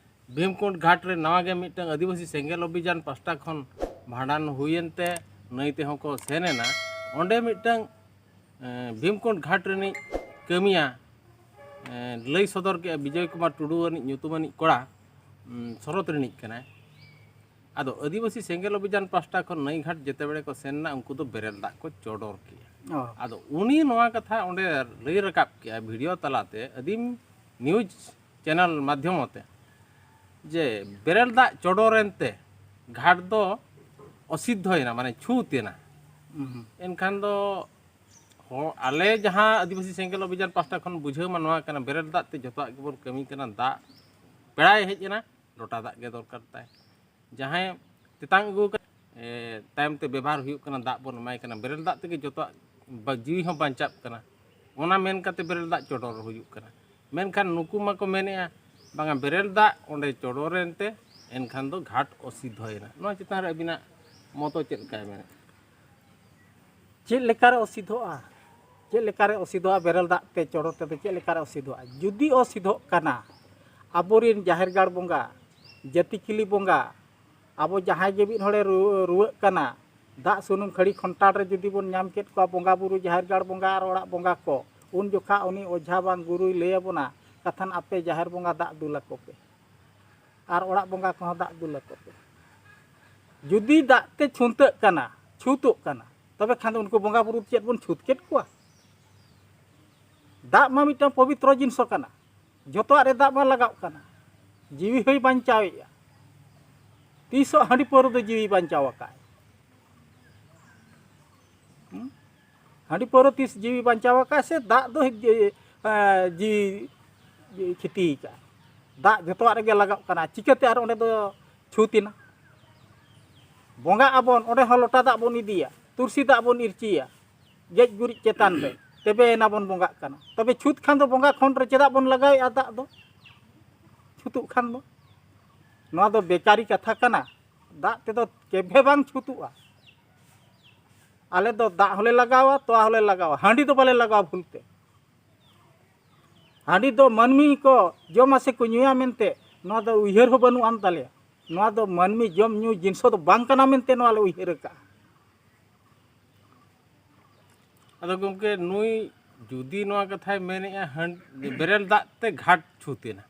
ᱵᱷᱤᱢᱠᱩᱸᱰ ᱜᱷᱟᱴ ᱨᱮ ᱱᱟᱣᱟ ᱜᱮ ᱢᱤᱫᱴᱟᱝ ᱟᱹᱫᱤᱵᱟᱹᱥᱤ ᱥᱮᱸᱜᱮᱞ ᱚᱵᱷᱤᱡᱟᱱ ᱯᱟᱥᱴᱟ ᱠᱷᱚᱱ ᱵᱷᱟᱸᱰᱟᱱ ᱦᱩᱭᱮᱱ ᱛᱮ ᱱᱟᱹᱭ ᱛᱮᱦᱚᱸ ᱠᱚ ᱥᱮᱱ ᱮᱱᱟ᱾ ᱚᱸᱰᱮ ᱢᱤᱫᱴᱟᱝ, ᱮ, ᱵᱷᱤᱢᱠᱩᱸᱰ ᱜᱷᱟᱴ ᱨᱤᱱᱤᱡ ᱠᱟᱹᱢᱤᱭᱟ, ᱮ, ᱞᱟᱹᱭ ᱥᱚᱫᱚᱨ ᱠᱮᱜᱼᱟ, ᱵᱤᱡᱚᱭ ᱠᱩᱢᱟᱨ ᱴᱩᱰᱩ ᱟᱹᱱᱤᱡ ᱧᱩᱛᱩᱢ ᱟᱹᱱᱤᱡ ᱠᱚᱲᱟ, ᱩᱢ, ᱥᱚᱨᱚᱛ ᱨᱤᱱᱤᱡ ᱠᱟᱱᱟᱭ᱾ ᱟᱫᱚ ᱟᱹᱫᱤᱵᱟᱹᱥᱤ ᱥᱮᱸᱜᱮᱞ ᱚᱵᱷᱤᱡᱟᱱ ᱯᱟᱥᱴᱟ ᱠᱷᱚᱱ ᱱᱟᱹᱭ ᱜᱷᱟᱴ ᱡᱮᱛᱮ ᱵᱮᱲᱮ ᱠᱚ ᱥᱮᱱ ᱮᱱᱟ, ᱩᱱᱠᱩ ᱫᱚ ᱵᱮᱨᱮᱞ ᱫᱟᱜ ᱠᱚ ᱪᱚᱰᱚᱨ ᱠᱮᱜᱼᱟ᱾ ᱚ᱾ ᱟᱫᱚ ᱩᱱᱤ ᱱᱚᱣᱟ ᱠᱟᱛᱷᱟ ᱚᱸᱰᱮ ᱞᱟᱹᱭ ᱨᱟᱠᱟᱵ ᱠᱮᱜᱼᱟ ᱵᱷᱤᱰᱤᱭᱳ ᱛᱟᱞᱟᱛᱮ, ᱟᱹᱫᱤᱢ ᱱᱤᱭᱩᱡᱽ ᱪᱮᱱᱮᱞ ᱢᱟᱫᱽᱫᱷᱚᱢ ᱛᱮ, ᱡᱮ ᱵᱮᱨᱮᱞ ᱫᱟᱜ ᱪᱚᱰᱚᱨ ᱮᱱᱛᱮ ᱜᱷᱟᱴ ᱫᱚ ᱚᱥᱤᱫᱽᱫᱷᱚᱭᱮᱱᱟ, ᱢᱟᱱᱮ ᱪᱷᱩᱛ ᱮᱱᱟ᱾ ᱦᱩᱸ᱾ ᱮᱱᱠᱷᱟᱱ ᱫᱚ ᱦᱚ-, ᱟᱞᱮ ᱡᱟᱦᱟᱸ ᱟᱹᱫᱤᱵᱟᱹᱥᱤ ᱥᱮᱸᱜᱮᱞ ᱚᱵᱷᱤᱡᱟᱱ ᱯᱟᱥᱴᱟ ᱠᱷᱚᱱ ᱵᱩᱡᱷᱟᱹᱣ ᱢᱟ ᱱᱚᱣᱟ ᱠᱟᱱᱟ, ᱵᱮᱨᱮᱞ ᱫᱟᱜ ᱛᱮ ᱡᱚᱛᱚᱣᱟᱜ ᱜᱮᱵᱚᱱ ᱠᱟᱹᱢᱤ ᱠᱟᱱᱟ᱾ ᱫᱟᱜ ᱯᱮᱲᱟᱭ ᱦᱮᱡ ᱮᱱᱟ, ᱞᱚᱴᱟ ᱫᱟᱜ ᱜᱮ ᱫᱚᱨᱠᱟᱨ ᱛᱟᱭ᱾ ᱡᱟᱦᱟᱸᱭ ᱛᱮᱛᱟᱝ ᱟᱹᱜᱩ ᱠᱟᱜ, ᱮ, ᱛᱟᱭᱚᱢ ᱛᱮ ᱵᱮᱵᱷᱟᱨ ᱦᱩᱭᱩᱜ ᱠᱟᱱᱟ, ᱫᱟᱜ ᱵᱚᱱ ᱮᱢᱟᱭ ᱠᱟᱱᱟ, ᱵᱮᱨᱮᱞ ᱫᱟᱜ ᱛᱮᱜᱮ ᱡᱚᱛᱚᱣᱟᱜ ᱵᱟ-, ᱡᱤᱣᱤ ᱦᱚᱸ ᱵᱟᱧᱪᱟᱜ ᱠᱟᱱᱟ᱾ ᱚᱱᱟ ᱢᱮᱱ ᱠᱟᱛᱮ ᱵᱮᱨᱮᱞ ᱫᱟᱜ ᱪᱚᱰᱚᱨ ᱦᱩᱭᱩᱜ ᱠᱟᱱᱟ᱾ ᱢᱮᱱᱠᱷᱟᱱ ᱱᱩᱠᱩ ᱢᱟᱠᱚ ᱢᱮᱱᱮᱜᱼᱟ, ᱵᱟᱝᱟ, ᱵᱮᱨᱮᱞ ᱫᱟᱜ ᱚᱸᱰᱮ ᱪᱚᱰᱚᱨ ᱮᱱᱛᱮ ᱮᱱᱠᱷᱟᱱ ᱫᱚ ᱜᱷᱟᱴ ᱚᱥᱤᱫᱷᱚᱭᱮᱱᱟ᱾ ᱱᱚᱣᱟ ᱪᱮᱛᱟᱱ ᱨᱮ ᱟᱹᱵᱤᱱᱟᱜ ᱢᱚᱛᱚ ᱪᱮᱫ ᱞᱮᱠᱟᱭ ᱢᱮᱱᱮᱫ? ᱪᱮᱫ ᱞᱮᱠᱟᱨᱮ ᱚᱥᱤᱫᱷᱚᱜᱼᱟ? ᱪᱮᱫ ᱞᱮᱠᱟᱨᱮ ᱚᱥᱤᱫᱷᱚᱜᱼᱟ? ᱵᱮᱨᱮᱞ ᱫᱟᱜ ᱛᱮ ᱪᱚᱰᱚᱨ ᱛᱮᱫᱚ ᱪᱮᱫ ᱞᱮᱠᱟᱨᱮ ᱚᱥᱤᱫᱷᱚᱜᱼᱟ? ᱡᱩᱫᱤ ᱚᱥᱤᱫᱷᱚᱜ ᱠᱟᱱᱟ, ᱟᱵᱚᱨᱮᱱ ᱡᱟᱦᱮᱨ ᱜᱟᱲ ᱵᱚᱸᱜᱟ, ᱡᱟᱹᱛᱤ ᱠᱤᱞᱤ ᱵᱚᱸᱜᱟ, ᱟᱵᱚ ᱡᱟᱦᱟᱸᱭ ᱜᱮ ᱢᱤᱫ ᱦᱚᱲᱮ ᱨᱩ-, ᱨᱩᱣᱟᱹᱜ ᱠᱟᱱᱟ, ᱫᱟᱜ ᱥᱩᱱᱩᱢ ᱠᱷᱟᱹᱲᱤ ᱠᱷᱚᱱᱴᱟᱲ ᱨᱮ ᱡᱩᱫᱤ ᱵᱚᱱ ᱧᱟᱢ ᱠᱮᱫ ᱠᱚᱣᱟ ᱵᱚᱸᱜᱟ ᱵᱩᱨᱩ, ᱡᱟᱦᱮᱨ ᱜᱟᱲ ᱵᱚᱸᱜᱟ ᱟᱨ ᱚᱲᱟᱜ ᱵᱚᱸᱜᱟ ᱠᱚ, ᱩᱱ ᱡᱚᱠᱷᱟ ᱩᱱᱤ ᱚᱡᱷᱟ ᱵᱟᱝ ᱜᱩᱨᱩᱭ ᱞᱟᱹᱭ ᱟᱵᱚᱱᱟ, ᱠᱟᱛᱷᱟᱱ ᱟᱯᱮ ᱡᱟᱦᱮᱨ ᱵᱚᱸᱜᱟ ᱫᱟᱜ ᱫᱩᱞ ᱟᱠᱚ ᱯᱮ ᱟᱨ ᱚᱲᱟᱜ ᱵᱚᱸᱜᱟ ᱠᱚᱦᱚᱸ ᱫᱟᱜ ᱫᱩᱞ ᱟᱠᱚ ᱯᱮ᱾ ᱡᱩᱫᱤ ᱫᱟᱜ ᱛᱮ ᱪᱷᱩᱸᱛᱟᱹᱜ ᱠᱟᱱᱟ, ᱪᱷᱩᱛᱚᱜ ᱠᱟᱱᱟ, ᱛᱚᱵᱮ ᱠᱷᱟᱱ ᱫᱚ ᱩᱱᱠᱩ ᱵᱚᱸᱜᱟ ᱵᱩᱨᱩ ᱪᱮᱫ ᱵᱚᱱ ᱪᱷᱩᱛ ᱠᱮᱫ ᱠᱚᱣᱟ? ᱫᱟᱜ ᱢᱟ ᱢᱤᱫᱴᱟᱝ ᱯᱚᱵᱤᱛᱨᱚ ᱡᱤᱱᱤᱥ ᱠᱟᱱᱟ, ᱡᱚᱛᱚᱣᱟᱜ ᱨᱮ ᱫᱟᱜ ᱢᱟ ᱞᱟᱜᱟᱣᱜ ᱠᱟᱱᱟ, ᱡᱤᱣᱤ ᱦᱚᱸᱭ ᱵᱟᱧᱪᱟᱣᱮᱫᱼᱟ᱾ ᱛᱤᱥᱚᱜ ᱦᱟᱺᱰᱤ ᱯᱟᱹᱣᱨᱟᱹ ᱫᱚ ᱡᱤᱣᱤ ᱵᱟᱧᱪᱟᱣ ᱟᱠᱟᱫ? ᱦᱩᱸ? ᱦᱟᱺᱰᱤ ᱯᱟᱹᱣᱨᱟᱹ ᱛᱤᱥ ᱡᱤᱣᱤ ᱵᱟᱧᱪᱟᱣ ᱟᱠᱟᱫ ᱥᱮ ᱫᱟᱜ ᱫᱚ ᱡᱤ-, ᱮ, ᱡᱤᱣᱤ ᱠᱷᱤᱛᱤ ᱟᱠᱟᱫ? ᱫᱟᱜ ᱡᱚᱛᱚᱣᱟᱜ ᱨᱮᱜᱮ ᱞᱟᱜᱟᱣᱜ ᱠᱟᱱᱟ, ᱪᱤᱠᱟᱹᱛᱮ ᱟᱨ ᱚᱸᱰᱮ ᱫᱚ ᱪᱷᱩᱛ ᱮᱱᱟ? ᱵᱚᱸᱜᱟᱜ ᱟᱵᱚᱱ, ᱚᱸᱰᱮ ᱦᱚᱸ ᱞᱚᱴᱟ ᱫᱟᱜ ᱵᱚᱱ ᱤᱫᱤᱭᱟ, ᱛᱩᱨᱥᱤ ᱫᱟᱜ ᱵᱚᱱ ᱤᱨᱪᱤᱭᱟ, ᱜᱮᱡ ᱜᱩᱨᱤᱡ ᱪᱮᱛᱟᱱ ᱨᱮ, ᱛᱚᱵᱮ ᱮᱱᱟ ᱵᱚᱱ ᱵᱚᱸᱜᱟᱜ ᱠᱟᱱᱟ᱾ ᱛᱚᱵᱮ ᱪᱷᱩᱛ ᱠᱷᱟᱱ ᱫᱚ ᱵᱚᱸᱜᱟ ᱠᱷᱚᱸᱰ ᱨᱮ ᱪᱮᱫᱟᱜ ᱵᱚᱱ ᱞᱟᱜᱟᱣᱮᱫᱼᱟ ᱫᱟᱜ ᱫᱚ? ᱪᱷᱩᱛᱩᱜ ᱠᱷᱟᱱ ᱫᱚ᱾ ᱱᱚᱣᱟ ᱫᱚ ᱵᱮᱠᱟᱨᱤ ᱠᱟᱛᱷᱟ ᱠᱟᱱᱟ᱾ ᱫᱟᱜ ᱛᱮᱫᱚ ᱠᱮᱵᱷᱮ ᱵᱟᱝ ᱪᱷᱩᱛᱩᱜᱼᱟ᱾ ᱟᱞᱮ ᱫᱚ ᱫᱟᱜ ᱦᱚᱸᱞᱮ ᱞᱟᱜᱟᱣᱟ, ᱛᱚᱣᱟ ᱦᱚᱸᱞᱮ ᱞᱟᱜᱟᱣᱟ, ᱦᱟᱺᱰᱤ ᱫᱚ ᱵᱟᱞᱮ ᱞᱟᱜᱟᱣᱟ ᱵᱷᱩᱞ ᱛᱮ᱾ ᱦᱟᱺᱰᱤ ᱫᱚ ᱢᱟᱹᱱᱢᱤ ᱠᱚ ᱡᱚᱢᱟ ᱥᱮ ᱠᱚ ᱧᱩᱭᱟ ᱢᱮᱱᱛᱮ, ᱱᱚᱣᱟ ᱫᱚ ᱩᱭᱦᱟᱹᱨ ᱦᱚᱸ ᱵᱟᱹᱱᱩᱜ ᱟᱱ ᱛᱟᱞᱮᱭᱟ᱾ ᱱᱚᱣᱟ ᱫᱚ ᱢᱟᱹᱱᱢᱤ ᱡᱚᱢ ᱧᱩ ᱡᱤᱱᱤᱥ ᱫᱚ ᱵᱟᱝ ᱠᱟᱱᱟ ᱢᱮᱱᱛᱮ ᱱᱚᱣᱟ ᱞᱮ ᱩᱭᱦᱟᱹᱨ ᱟᱠᱟᱫᱼᱟ᱾ ᱟᱫᱚ ᱜᱚᱢᱠᱮ, ᱱᱩᱭ ᱡᱩᱫᱤ ᱱᱚᱣᱟ ᱠᱟᱛᱷᱟᱭ ᱢᱮᱱᱮᱫᱼᱟ, ᱦᱟᱺᱰ-, ᱵᱮᱨᱮᱞ ᱫᱟᱜ ᱛᱮ ᱜᱷᱟᱴ ᱪᱷᱩᱛ ᱮᱱᱟ,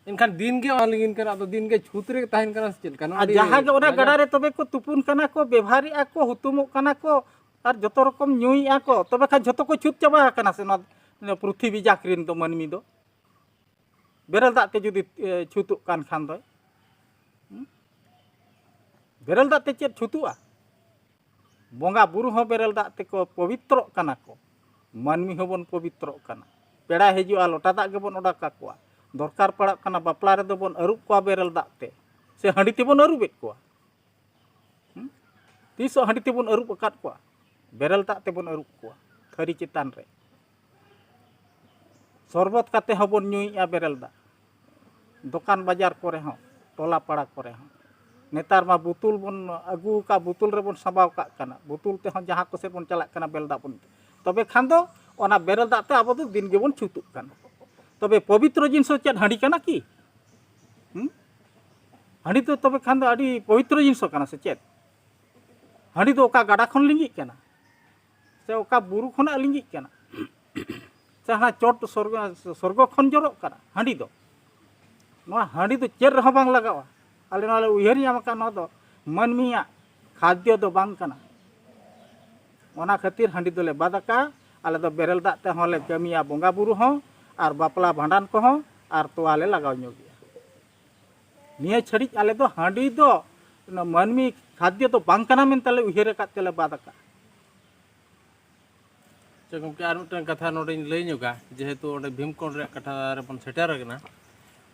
ᱮᱱᱠᱷᱟᱱ ᱫᱤᱱ ᱜᱮ ᱚᱱᱟ ᱞᱤᱸᱜᱤᱱ ᱠᱟᱱᱟ, ᱟᱫᱚ ᱫᱤᱱ ᱜᱮ ᱪᱷᱩᱛ ᱨᱮᱜᱮ ᱛᱟᱦᱮᱱ ᱠᱟᱱᱟ ᱥᱮ ᱪᱮᱫ ᱞᱮᱠᱟ? ᱱᱚᱣᱟ ᱟᱨ ᱟᱹᱰᱤ ᱡᱟᱦᱟᱸ ᱜᱮ ᱚᱱᱟ ᱞᱟᱡᱟᱣ᱾ ᱜᱟᱰᱟ ᱨᱮ ᱛᱚᱵᱮ ᱠᱚ ᱛᱩᱯᱩᱱ ᱠᱟᱱᱟ ᱠᱚ, ᱵᱮᱵᱷᱟᱨᱮᱜᱼᱟ ᱠᱚ, ᱦᱩᱛᱩᱢᱚᱜ ᱠᱟᱱᱟ ᱠᱚ, ᱟᱨ ᱡᱚᱛᱚ ᱨᱚᱠᱚᱢ ᱧᱩᱭᱮᱫᱼᱟ ᱠᱚ, ᱛᱚᱵᱮ ᱠᱷᱟᱱ ᱡᱷᱚᱛᱚ ᱠᱚ ᱪᱷᱩᱛ ᱪᱟᱵᱟ ᱟᱠᱟᱱᱟ ᱥᱮ ᱱᱚᱣᱟ, ᱱᱚᱣᱟ ᱯᱨᱤᱛᱷᱤᱵᱤ ᱡᱟᱠ ᱨᱮᱱ ᱫᱚ ᱢᱟᱹᱱᱢᱤ ᱫᱚ? ᱵᱮᱨᱮᱞ ᱫᱟᱜ ᱛᱮ ᱡᱩᱫᱤ, ᱮ, ᱪᱷᱩᱛᱩᱜ ᱠᱟᱱ ᱠᱷᱟᱱ ᱫᱚ, ᱦᱩᱸ? ᱵᱮᱨᱮᱞ ᱫᱟᱜ ᱛᱮ ᱪᱮᱫ ᱪᱷᱩᱛᱩᱜᱼᱟ? ᱵᱚᱸᱜᱟ ᱵᱩᱨᱩ ᱦᱚᱸ ᱵᱮᱨᱮᱞ ᱫᱟᱜ ᱛᱮᱠᱚ ᱯᱚᱵᱤᱛᱨᱚᱜ ᱠᱟᱱᱟ ᱠᱚ, ᱢᱟᱹᱱᱢᱤ ᱦᱚᱸᱵᱚᱱ ᱯᱚᱵᱤᱛᱨᱚᱜ ᱠᱟᱱᱟ᱾ ᱯᱮᱲᱟ ᱦᱤᱡᱩᱜᱼᱟ, ᱞᱚᱴᱟ ᱫᱟᱜ ᱜᱮᱵᱚᱱ ᱚᱰᱟᱠ ᱟᱠᱚᱣᱟ᱾ ᱫᱚᱨᱠᱟᱨ ᱯᱟᱲᱟᱜ ᱠᱟᱱᱟ, ᱵᱟᱯᱞᱟ ᱨᱮᱫᱚ ᱵᱚᱱ ᱟᱹᱨᱩᱵ ᱠᱚᱣᱟ ᱵᱮᱨᱮᱞ ᱫᱟᱜ ᱛᱮ, ᱥᱮ ᱦᱟᱺᱰᱤ ᱛᱮᱵᱚᱱ ᱟᱹᱨᱩᱵᱮᱫ ᱠᱚᱣᱟ? ᱦᱩᱸ? ᱛᱤᱥᱚᱜ ᱦᱟᱺᱰᱤ ᱛᱮᱵᱚᱱ ᱟᱹᱨᱩᱵ ᱟᱠᱟᱫ ᱠᱚᱣᱟ? ᱵᱮᱨᱮᱞ ᱫᱟᱜ ᱛᱮᱵᱚᱱ ᱟᱹᱨᱩᱵ ᱠᱚᱣᱟ ᱛᱷᱟᱹᱨᱤ ᱪᱮᱛᱟᱱ ᱨᱮ᱾ ᱥᱚᱨᱵᱚᱛ ᱠᱟᱛᱮ ᱦᱚᱸᱵᱚᱱ ᱧᱩᱭᱮᱫᱼᱟ ᱵᱮᱨᱮᱞ ᱫᱟᱜ᱾ ᱫᱚᱠᱟᱱ ᱵᱟᱡᱟᱨ ᱠᱚᱨᱮ ᱦᱚᱸ, ᱴᱚᱞᱟ ᱯᱟᱲᱟ ᱠᱚᱨᱮ ᱦᱚᱸ᱾ ᱱᱮᱛᱟᱨ ᱢᱟ ᱵᱩᱛᱩᱞ ᱵᱚᱱ ᱟᱹᱜᱩ ᱟᱠᱟᱫ, ᱵᱩᱛᱩᱞ ᱨᱮᱵᱚᱱ ᱥᱟᱸᱵᱟᱣ ᱠᱟᱜ ᱠᱟᱱᱟ, ᱵᱩᱛᱩᱞ ᱛᱮᱦᱚᱸ ᱡᱟᱦᱟᱸ ᱠᱚᱥᱮᱫ ᱵᱚᱱ ᱪᱟᱞᱟᱜ ᱠᱟᱱᱟ ᱵᱮᱨᱮᱞ ᱫᱟᱜ ᱵᱚᱱ ᱤᱫᱤ᱾ ᱛᱚᱵᱮ ᱠᱷᱟᱱ ᱫᱚ ᱚᱱᱟ ᱵᱮᱨᱮᱞ ᱫᱟᱜ ᱛᱮ ᱟᱵᱚ ᱫᱚ ᱫᱤᱱ ᱜᱮᱵᱚᱱ ᱪᱷᱩᱛᱩᱜ ᱠᱟᱱᱟ᱾ ᱛᱚᱵᱮ ᱯᱚᱵᱤᱛᱨᱚ ᱡᱤᱱᱤᱥ ᱫᱚ ᱪᱮᱫ ᱦᱟᱺᱰᱤ ᱠᱟᱱᱟ ᱠᱤ? ᱦᱩᱸ? ᱦᱟᱺᱰᱤ ᱫᱚ ᱛᱚᱵᱮ ᱠᱷᱟᱱ ᱫᱚ ᱟᱹᱰᱤ ᱯᱚᱵᱤᱛᱨᱚ ᱡᱤᱱᱤᱥ ᱠᱟᱱᱟ ᱥᱮ ᱪᱮᱫ? ᱦᱟᱺᱰᱤ ᱫᱚ ᱚᱠᱟ ᱜᱟᱰᱟ ᱠᱷᱚᱱ ᱞᱤᱸᱜᱤᱜ ᱠᱟᱱᱟ, ᱥᱮ ᱚᱠᱟ ᱵᱩᱨᱩ ᱠᱷᱚᱱᱟᱜ ᱞᱤᱸᱜᱤᱜ ᱠᱟᱱᱟ, ᱥᱮ ᱦᱟᱱᱟ ᱪᱚᱴ ᱥᱚᱨᱜᱚ, ᱥᱚᱨᱜᱚ ᱠᱷᱚᱱ ᱡᱚᱨᱚᱜ ᱠᱟᱱᱟ ᱦᱟᱺᱰᱤ ᱫᱚ? ᱱᱚᱣᱟ ᱦᱟᱺᱰᱤ ᱫᱚ ᱪᱮᱫ ᱨᱮᱦᱚᱸ ᱵᱟᱝ ᱞᱟᱜᱟᱜᱼᱟ᱾ ᱟᱞᱮ ᱱᱚᱣᱟ ᱞᱮ ᱩᱭᱦᱟᱹᱨ ᱧᱟᱢ ᱟᱠᱟᱫ, ᱱᱚᱣᱟ ᱫᱚ ᱢᱟᱹᱱᱢᱤᱭᱟᱜ ᱠᱷᱟᱫᱽᱭᱚ ᱫᱚ ᱵᱟᱝ ᱠᱟᱱᱟ᱾ ᱚᱱᱟ ᱠᱷᱟᱹᱛᱤᱨ ᱦᱟᱺᱰᱤ ᱫᱚᱞᱮ ᱵᱟᱫ ᱟᱠᱟᱫᱼᱟ᱾ ᱟᱞᱮ ᱫᱚ ᱵᱮᱨᱮᱞ ᱫᱟᱜ ᱛᱮᱦᱚᱸ ᱞᱮ ᱠᱟᱹᱢᱤᱭᱟ, ᱵᱚᱸᱜᱟ ᱵᱩᱨᱩ ᱦᱚᱸ ᱟᱨ ᱵᱟᱯᱞᱟ ᱵᱷᱟᱸᱰᱟᱱ ᱠᱚᱦᱚᱸ, ᱟᱨ ᱛᱚᱣᱟ ᱞᱮ ᱞᱟᱜᱟᱣ ᱧᱚᱜ ᱜᱮᱭᱟ᱾ ᱱᱤᱭᱟᱹ ᱪᱷᱟᱹᱲᱤᱡ ᱟᱞᱮ ᱫᱚ ᱦᱟᱺᱰᱤ ᱫᱚ ᱢᱟᱹᱱᱢᱤ ᱠᱷᱟᱫᱽᱭᱚ ᱫᱚ ᱵᱟᱝ ᱠᱟᱱᱟ ᱢᱮᱱᱛᱮ ᱞᱮ ᱩᱭᱦᱟᱹᱨ ᱟᱠᱟᱫ ᱛᱮᱞᱮ ᱵᱟᱫ ᱟᱠᱟᱫᱼᱟ᱾ ᱟᱪᱪᱷᱟ ᱜᱚᱢᱠᱮ, ᱟᱨ ᱢᱤᱫᱴᱟᱝ ᱠᱟᱛᱷᱟ ᱱᱚᱰᱮᱧ ᱞᱟᱹᱭ ᱧᱚᱜᱟ, ᱡᱮᱦᱮᱛᱩ ᱚᱸᱰᱮ ᱵᱷᱤᱢᱠᱚᱱ ᱨᱮᱭᱟᱜ ᱠᱟᱛᱷᱟ ᱨᱮᱵᱚᱱ ᱥᱮᱴᱮᱨ ᱟᱠᱟᱱᱟ᱾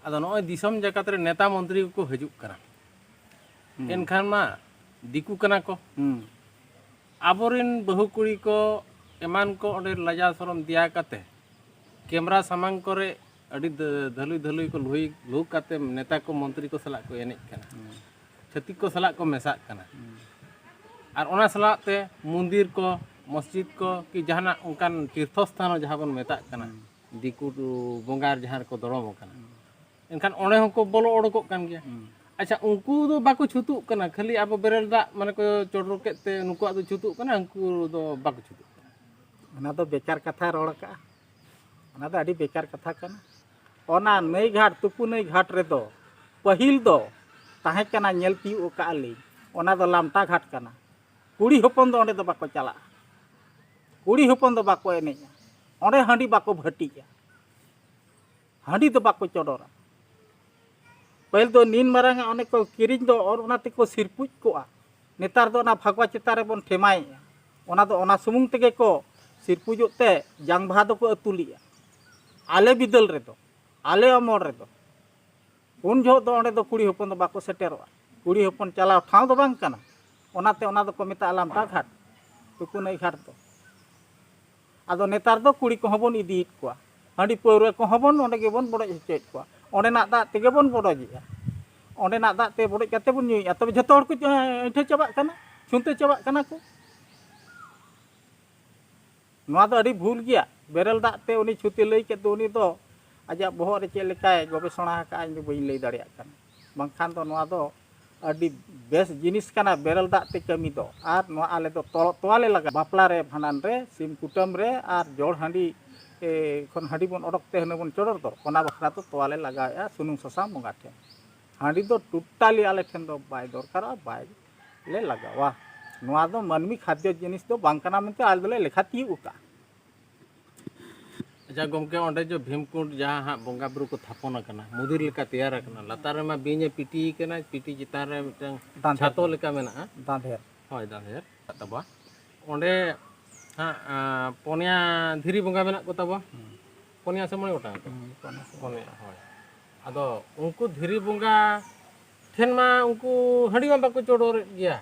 ᱟᱫᱚ ᱱᱚᱜᱼᱚᱭ ᱫᱤᱥᱚᱢ ᱡᱟᱠᱟᱛ ᱨᱮ ᱱᱮᱛᱟ ᱢᱚᱱᱛᱨᱤ ᱠᱚᱠᱚ ᱦᱤᱡᱩᱜ ᱠᱟᱱᱟ, ᱮᱱᱠᱷᱟᱱ ᱢᱟ ᱫᱤᱠᱩ ᱠᱟᱱᱟ ᱠᱚ᱾ ᱟᱵᱚᱨᱮᱱ ᱵᱟᱹᱦᱩ ᱠᱩᱲᱤ ᱠᱚ ᱮᱢᱟᱱ ᱠᱚ ᱚᱸᱰᱮ ᱞᱟᱡᱟᱣ ᱥᱚᱨᱚᱢ ᱫᱮᱭᱟ ᱠᱟᱛᱮ ᱠᱮᱢᱨᱟ ᱥᱟᱢᱟᱝ ᱠᱚᱨᱮ ᱟᱹᱰᱤ ᱫᱷᱟᱹᱞᱩᱭ ᱫᱷᱟᱹᱞᱩᱭ ᱠᱚ ᱞᱩᱦᱩᱭ ᱞᱩᱦᱩᱠ ᱠᱟᱛᱮ ᱱᱮᱛᱟ ᱠᱚ ᱢᱚᱱᱛᱨᱤ ᱠᱚ ᱥᱟᱞᱟᱜ ᱠᱚ ᱮᱱᱮᱡ ᱠᱟᱱᱟ, ᱪᱷᱟᱹᱛᱤᱠ ᱠᱚ ᱥᱟᱞᱟᱜ ᱠᱚ ᱢᱮᱥᱟᱜ ᱠᱟᱱᱟ᱾ ᱟᱨ ᱚᱱᱟ ᱥᱟᱞᱟᱜ ᱛᱮ ᱢᱚᱱᱫᱤᱨ ᱠᱚ, ᱢᱚᱥᱡᱤᱫ ᱠᱚ, ᱠᱤ ᱡᱟᱦᱟᱱᱟᱜ ᱚᱱᱠᱟᱱ ᱛᱤᱨᱛᱷᱚ ᱥᱛᱷᱟᱱ ᱡᱟᱦᱟᱸ ᱵᱚᱱ ᱢᱮᱛᱟᱜ ᱠᱟᱱᱟ, ᱫᱤᱠᱩ ᱵᱚᱸᱜᱟ ᱡᱟᱦᱟᱸ ᱨᱮᱠᱚ ᱫᱚᱲᱚᱢ ᱟᱠᱟᱱᱟ, ᱮᱱᱠᱷᱟᱱ ᱚᱸᱰᱮ ᱦᱚᱸᱠᱚ ᱵᱚᱞᱚ ᱚᱰᱚᱠᱚᱜ ᱠᱟᱱ ᱜᱮᱭᱟ᱾ ᱟᱪᱪᱷᱟ, ᱩᱱᱠᱩ ᱫᱚ ᱵᱟᱠᱚ ᱪᱷᱩᱛᱩᱜ ᱠᱟᱱᱟ, ᱠᱷᱟᱹᱞᱤ ᱟᱵᱚ ᱵᱮᱨᱮᱞ ᱫᱟᱜ ᱢᱟᱱᱮ ᱠᱚ ᱪᱚᱰᱚᱨ ᱠᱮᱫ ᱛᱮ ᱱᱩᱠᱩᱣᱟᱜ ᱫᱚ ᱪᱷᱩᱛᱩᱜ ᱠᱟᱱᱟ, ᱩᱱᱠᱩ ᱫᱚ ᱵᱟᱠᱚ ᱪᱷᱩᱛᱩᱜ ᱠᱟᱱᱟ᱾ ᱚᱱᱟ ᱫᱚ ᱵᱮᱠᱟᱨ ᱠᱟᱛᱷᱟ ᱨᱚᱲ ᱟᱠᱟᱜᱼᱟ᱾ ᱚᱱᱟ ᱫᱚ ᱟᱹᱰᱤ ᱵᱮᱠᱟᱨ ᱠᱟᱛᱷᱟ ᱠᱟᱱᱟ᱾ ᱚᱱᱟ ᱱᱟᱹᱭ ᱜᱷᱟᱴ, ᱛᱩᱯᱩ ᱱᱟᱹᱭ ᱜᱷᱟᱴ ᱨᱮᱫᱚ ᱯᱟᱹᱦᱤᱞ ᱫᱚ ᱛᱟᱦᱮᱸ ᱠᱟᱱᱟ, ᱧᱮᱞ ᱛᱤᱭᱳᱜ ᱟᱠᱟᱫᱼᱟ ᱞᱤᱧ, ᱚᱱᱟ ᱫᱚ ᱞᱟᱢᱴᱟ ᱜᱷᱟᱴ ᱠᱟᱱᱟ᱾ ᱠᱩᱲᱤ ᱦᱚᱯᱚᱱ ᱫᱚ ᱚᱸᱰᱮ ᱫᱚ ᱵᱟᱠᱚ ᱪᱟᱞᱟᱜᱼᱟ, ᱠᱩᱲᱤ ᱦᱚᱯᱚᱱ ᱫᱚ ᱵᱟᱠᱚ ᱮᱱᱮᱡᱼᱟ, ᱚᱸᱰᱮ ᱦᱟᱺᱰᱤ ᱵᱟᱠᱚ ᱵᱷᱟᱹᱴᱤᱜᱼᱟ, ᱦᱟᱺᱰᱤ ᱫᱚ ᱵᱟᱠᱚ ᱪᱚᱰᱚᱨᱟ᱾ ᱯᱟᱹᱦᱤᱞ ᱫᱚ ᱱᱤᱱ ᱢᱟᱨᱟᱝ ᱟᱜ ᱚᱱᱮ ᱠᱚ ᱠᱤᱨᱤᱧ ᱫᱚ, ᱚᱱ-, ᱚᱱᱟ ᱛᱮᱠᱚ ᱥᱤᱨᱯᱩᱡ ᱠᱚᱜᱼᱟ᱾ ᱱᱮᱛᱟᱨ ᱫᱚ ᱚᱱᱟ ᱯᱷᱟᱜᱽᱣᱟ ᱪᱮᱛᱟᱱ ᱨᱮᱵᱚᱱ ᱴᱷᱮᱢᱟᱭᱮᱜᱼᱟ᱾ ᱚᱱᱟ ᱫᱚ ᱚᱱᱟ ᱥᱩᱢᱩᱝ ᱛᱮᱜᱮ ᱠᱚ ᱥᱤᱨᱯᱩᱡᱚᱜ ᱛᱮ ᱡᱟᱝ ᱵᱟᱦᱟ ᱫᱚᱠᱚ ᱟᱹᱛᱩᱞᱮᱜᱼᱟ᱾ ᱟᱞᱮ ᱵᱤᱫᱟᱹᱞ ᱨᱮᱫᱚ, ᱟᱞᱮ ᱚᱢᱚᱞ ᱨᱮᱫᱚ, ᱩᱱ ᱡᱚᱦᱚᱜ ᱫᱚ ᱚᱸᱰᱮ ᱫᱚ ᱠᱩᱲᱤ ᱦᱚᱯᱚᱱ ᱫᱚ ᱵᱟᱠᱚ ᱥᱮᱴᱮᱨᱚᱜᱼᱟ᱾ ᱠᱩᱲᱤ ᱦᱚᱯᱚᱱ ᱪᱟᱞᱟᱣ ᱴᱷᱟᱶ ᱫᱚ ᱵᱟᱝ ᱠᱟᱱᱟ᱾ ᱚᱱᱟᱛᱮ ᱚᱱᱟ ᱫᱚᱠᱚ ᱢᱮᱛᱟᱜᱼᱟ ᱞᱟᱢᱴᱟ ᱜᱷᱟᱴ, ᱛᱩᱯᱩᱱᱟᱹᱭ ᱜᱷᱟᱴ ᱫᱚ᱾ ᱟᱫᱚ ᱱᱮᱛᱟᱨ ᱫᱚ ᱠᱩᱲᱤ ᱠᱚᱦᱚᱸ ᱵᱚᱱ ᱤᱫᱤᱭᱮᱫ ᱠᱚᱣᱟ, ᱦᱟᱺᱰᱤ ᱯᱟᱹᱣᱨᱟᱹ ᱠᱚᱦᱚᱸ ᱵᱚᱱ ᱚᱸᱰᱮ ᱜᱮᱵᱚᱱ ᱵᱚᱰᱚᱡ ᱦᱚᱪᱚᱭᱮᱫ ᱠᱚᱣᱟ᱾ ᱚᱸᱰᱮᱱᱟᱜ ᱫᱟᱜ ᱛᱮᱜᱮ ᱵᱚᱱ ᱵᱚᱰᱚᱡᱮᱜᱼᱟ, ᱚᱸᱰᱮᱱᱟᱜ ᱫᱟᱜ ᱛᱮ ᱵᱚᱰᱚᱡ ᱠᱟᱛᱮ ᱵᱚᱱ ᱧᱩᱭᱮᱫᱼᱟ᱾ ᱛᱚᱵᱮ ᱡᱷᱚᱛᱚ ᱦᱚᱲ ᱠᱚ ᱟᱹᱭᱴᱷᱟᱹ ᱪᱟᱵᱟᱜ ᱠᱟᱱᱟ, ᱪᱷᱩᱱᱛᱟᱹ ᱪᱟᱵᱟᱜ ᱠᱟᱱᱟ ᱠᱚ᱾ ᱱᱚᱣᱟ ᱫᱚ ᱟᱹᱰᱤ ᱵᱷᱩᱞ ᱜᱮᱭᱟ᱾ ᱵᱮᱨᱮᱞ ᱫᱟᱜ ᱛᱮ ᱩᱱᱤ ᱪᱷᱩᱛᱮ ᱞᱟᱹᱭ ᱠᱮᱫ ᱫᱚ, ᱩᱱᱤ ᱫᱚ ᱟᱡᱟᱜ ᱵᱚᱦᱚᱜ ᱨᱮ ᱪᱮᱫ ᱞᱮᱠᱟᱭ ᱜᱚᱵᱮᱥᱚᱱᱟ ᱟᱠᱟᱫᱼᱟ, ᱤᱧ ᱫᱚ ᱵᱟᱹᱧ ᱞᱟᱹᱭ ᱫᱟᱲᱮᱭᱟᱜ ᱠᱟᱱᱟ᱾ ᱵᱟᱝᱠᱷᱟᱱ ᱫᱚ ᱱᱚᱣᱟ ᱫᱚ ᱟᱹᱰᱤ ᱵᱮᱥ ᱡᱤᱱᱤᱥ ᱠᱟᱱᱟ ᱵᱮᱨᱮᱞ ᱫᱟᱜ ᱛᱮ ᱠᱟᱹᱢᱤ ᱫᱚ᱾ ᱟᱨ ᱱᱚᱣᱟ ᱟᱞᱮ ᱫᱚ ᱛᱚ-, ᱛᱚᱣᱟ ᱞᱮ ᱞᱟᱜᱟᱣᱟ ᱵᱟᱯᱞᱟ ᱨᱮ, ᱵᱷᱟᱸᱰᱟᱱ ᱨᱮ, ᱥᱤᱢ ᱠᱩᱴᱟᱹᱢ ᱨᱮ, ᱟᱨ ᱡᱚᱲ ᱦᱟᱺᱰᱤ, ᱮ, ᱠᱷᱚᱱ ᱦᱟᱺᱰᱤ ᱵᱚᱱ ᱚᱰᱚᱠ ᱛᱮ ᱦᱩᱱᱟᱹᱝ ᱵᱚᱱ ᱪᱚᱰᱚᱨ ᱫᱚ, ᱚᱱᱟ ᱵᱟᱠᱷᱨᱟ ᱫᱚ ᱛᱚᱣᱟ ᱞᱮ ᱞᱟᱜᱟᱣᱮᱫᱼᱟ ᱥᱩᱱᱩᱢ ᱥᱟᱥᱟᱝ ᱵᱚᱸᱜᱟ ᱴᱷᱮᱱ᱾ ᱦᱟᱺᱰᱤ ᱫᱚ ᱴᱳᱴᱟᱞᱤ ᱟᱞᱮ ᱴᱷᱮᱱ ᱫᱚ ᱵᱟᱭ ᱫᱚᱨᱠᱟᱨᱚᱜᱼᱟ, ᱵᱟᱭ ᱞᱮ ᱞᱟᱜᱟᱣᱟ᱾ ᱱᱚᱣᱟ ᱫᱚ ᱢᱟᱹᱱᱢᱤ ᱠᱷᱟᱫᱽᱭᱚ ᱡᱤᱱᱤᱥ ᱫᱚ ᱵᱟᱝ ᱠᱟᱱᱟ ᱢᱮᱱᱛᱮ ᱟᱞᱮ ᱫᱚᱞᱮ ᱞᱮᱠᱷᱟ ᱛᱤᱭᱳᱜ ᱟᱠᱟᱫᱼᱟ᱾ ᱟᱪᱪᱷᱟ ᱜᱚᱢᱠᱮ, ᱚᱸᱰᱮ ᱡᱮ ᱵᱷᱤᱢᱠᱩᱸᱰ ᱡᱟᱦᱟᱸ ᱦᱟᱸᱜ ᱵᱚᱸᱜᱟ ᱵᱩᱨᱩ ᱠᱚ ᱛᱷᱟᱯᱚᱱ ᱟᱠᱟᱱᱟ, ᱢᱚᱫᱤᱨ ᱞᱮᱠᱟ ᱛᱮᱭᱟᱨ ᱟᱠᱟᱱᱟ, ᱞᱟᱛᱟᱨ ᱨᱮᱢᱟ ᱵᱤᱧ ᱮ ᱯᱤᱴᱤ ᱟᱠᱟᱱᱟ, ᱯᱤᱴᱤ ᱪᱮᱛᱟᱱ ᱨᱮ ᱢᱤᱫᱴᱟᱝ ᱫᱟᱸᱫᱷᱮᱨ ᱪᱷᱟᱛᱚ ᱫᱚ᱾ ᱞᱮᱠᱟ ᱢᱮᱱᱟᱜᱼᱟ᱾ ᱫᱟᱸᱫᱷᱮᱨ᱾ ᱦᱳᱭ, ᱫᱟᱸᱫᱷᱮᱨ ᱛᱟᱵᱚ᱾ ᱚᱸᱰᱮ ᱦᱟᱸᱜ ᱟᱸ, ᱯᱚᱱᱭᱟ ᱫᱷᱤᱨᱤ ᱵᱚᱸᱜᱟ ᱢᱮᱱᱟᱜ ᱠᱚ ᱛᱟᱵᱚ᱾ ᱯᱚᱱᱭᱟ ᱥᱮ ᱢᱚᱬᱮ ᱜᱚᱴᱟᱝ ᱟᱠᱚ? ᱦᱩᱸ, ᱯᱚᱱᱭᱟ ᱥᱮ ᱢᱚᱬᱮ᱾ ᱯᱚᱱᱭᱟ, ᱦᱳᱭ᱾ ᱟᱫᱚ ᱩᱱᱠᱩ ᱫᱷᱤᱨᱤ ᱵᱚᱸᱜᱟ ᱴᱷᱮᱱ ᱢᱟ ᱩᱱᱠᱩ ᱦᱟᱺᱰᱤ ᱢᱟ ᱵᱟᱠᱚ ᱪᱚᱰᱚᱨᱮᱫ ᱜᱮᱭᱟ,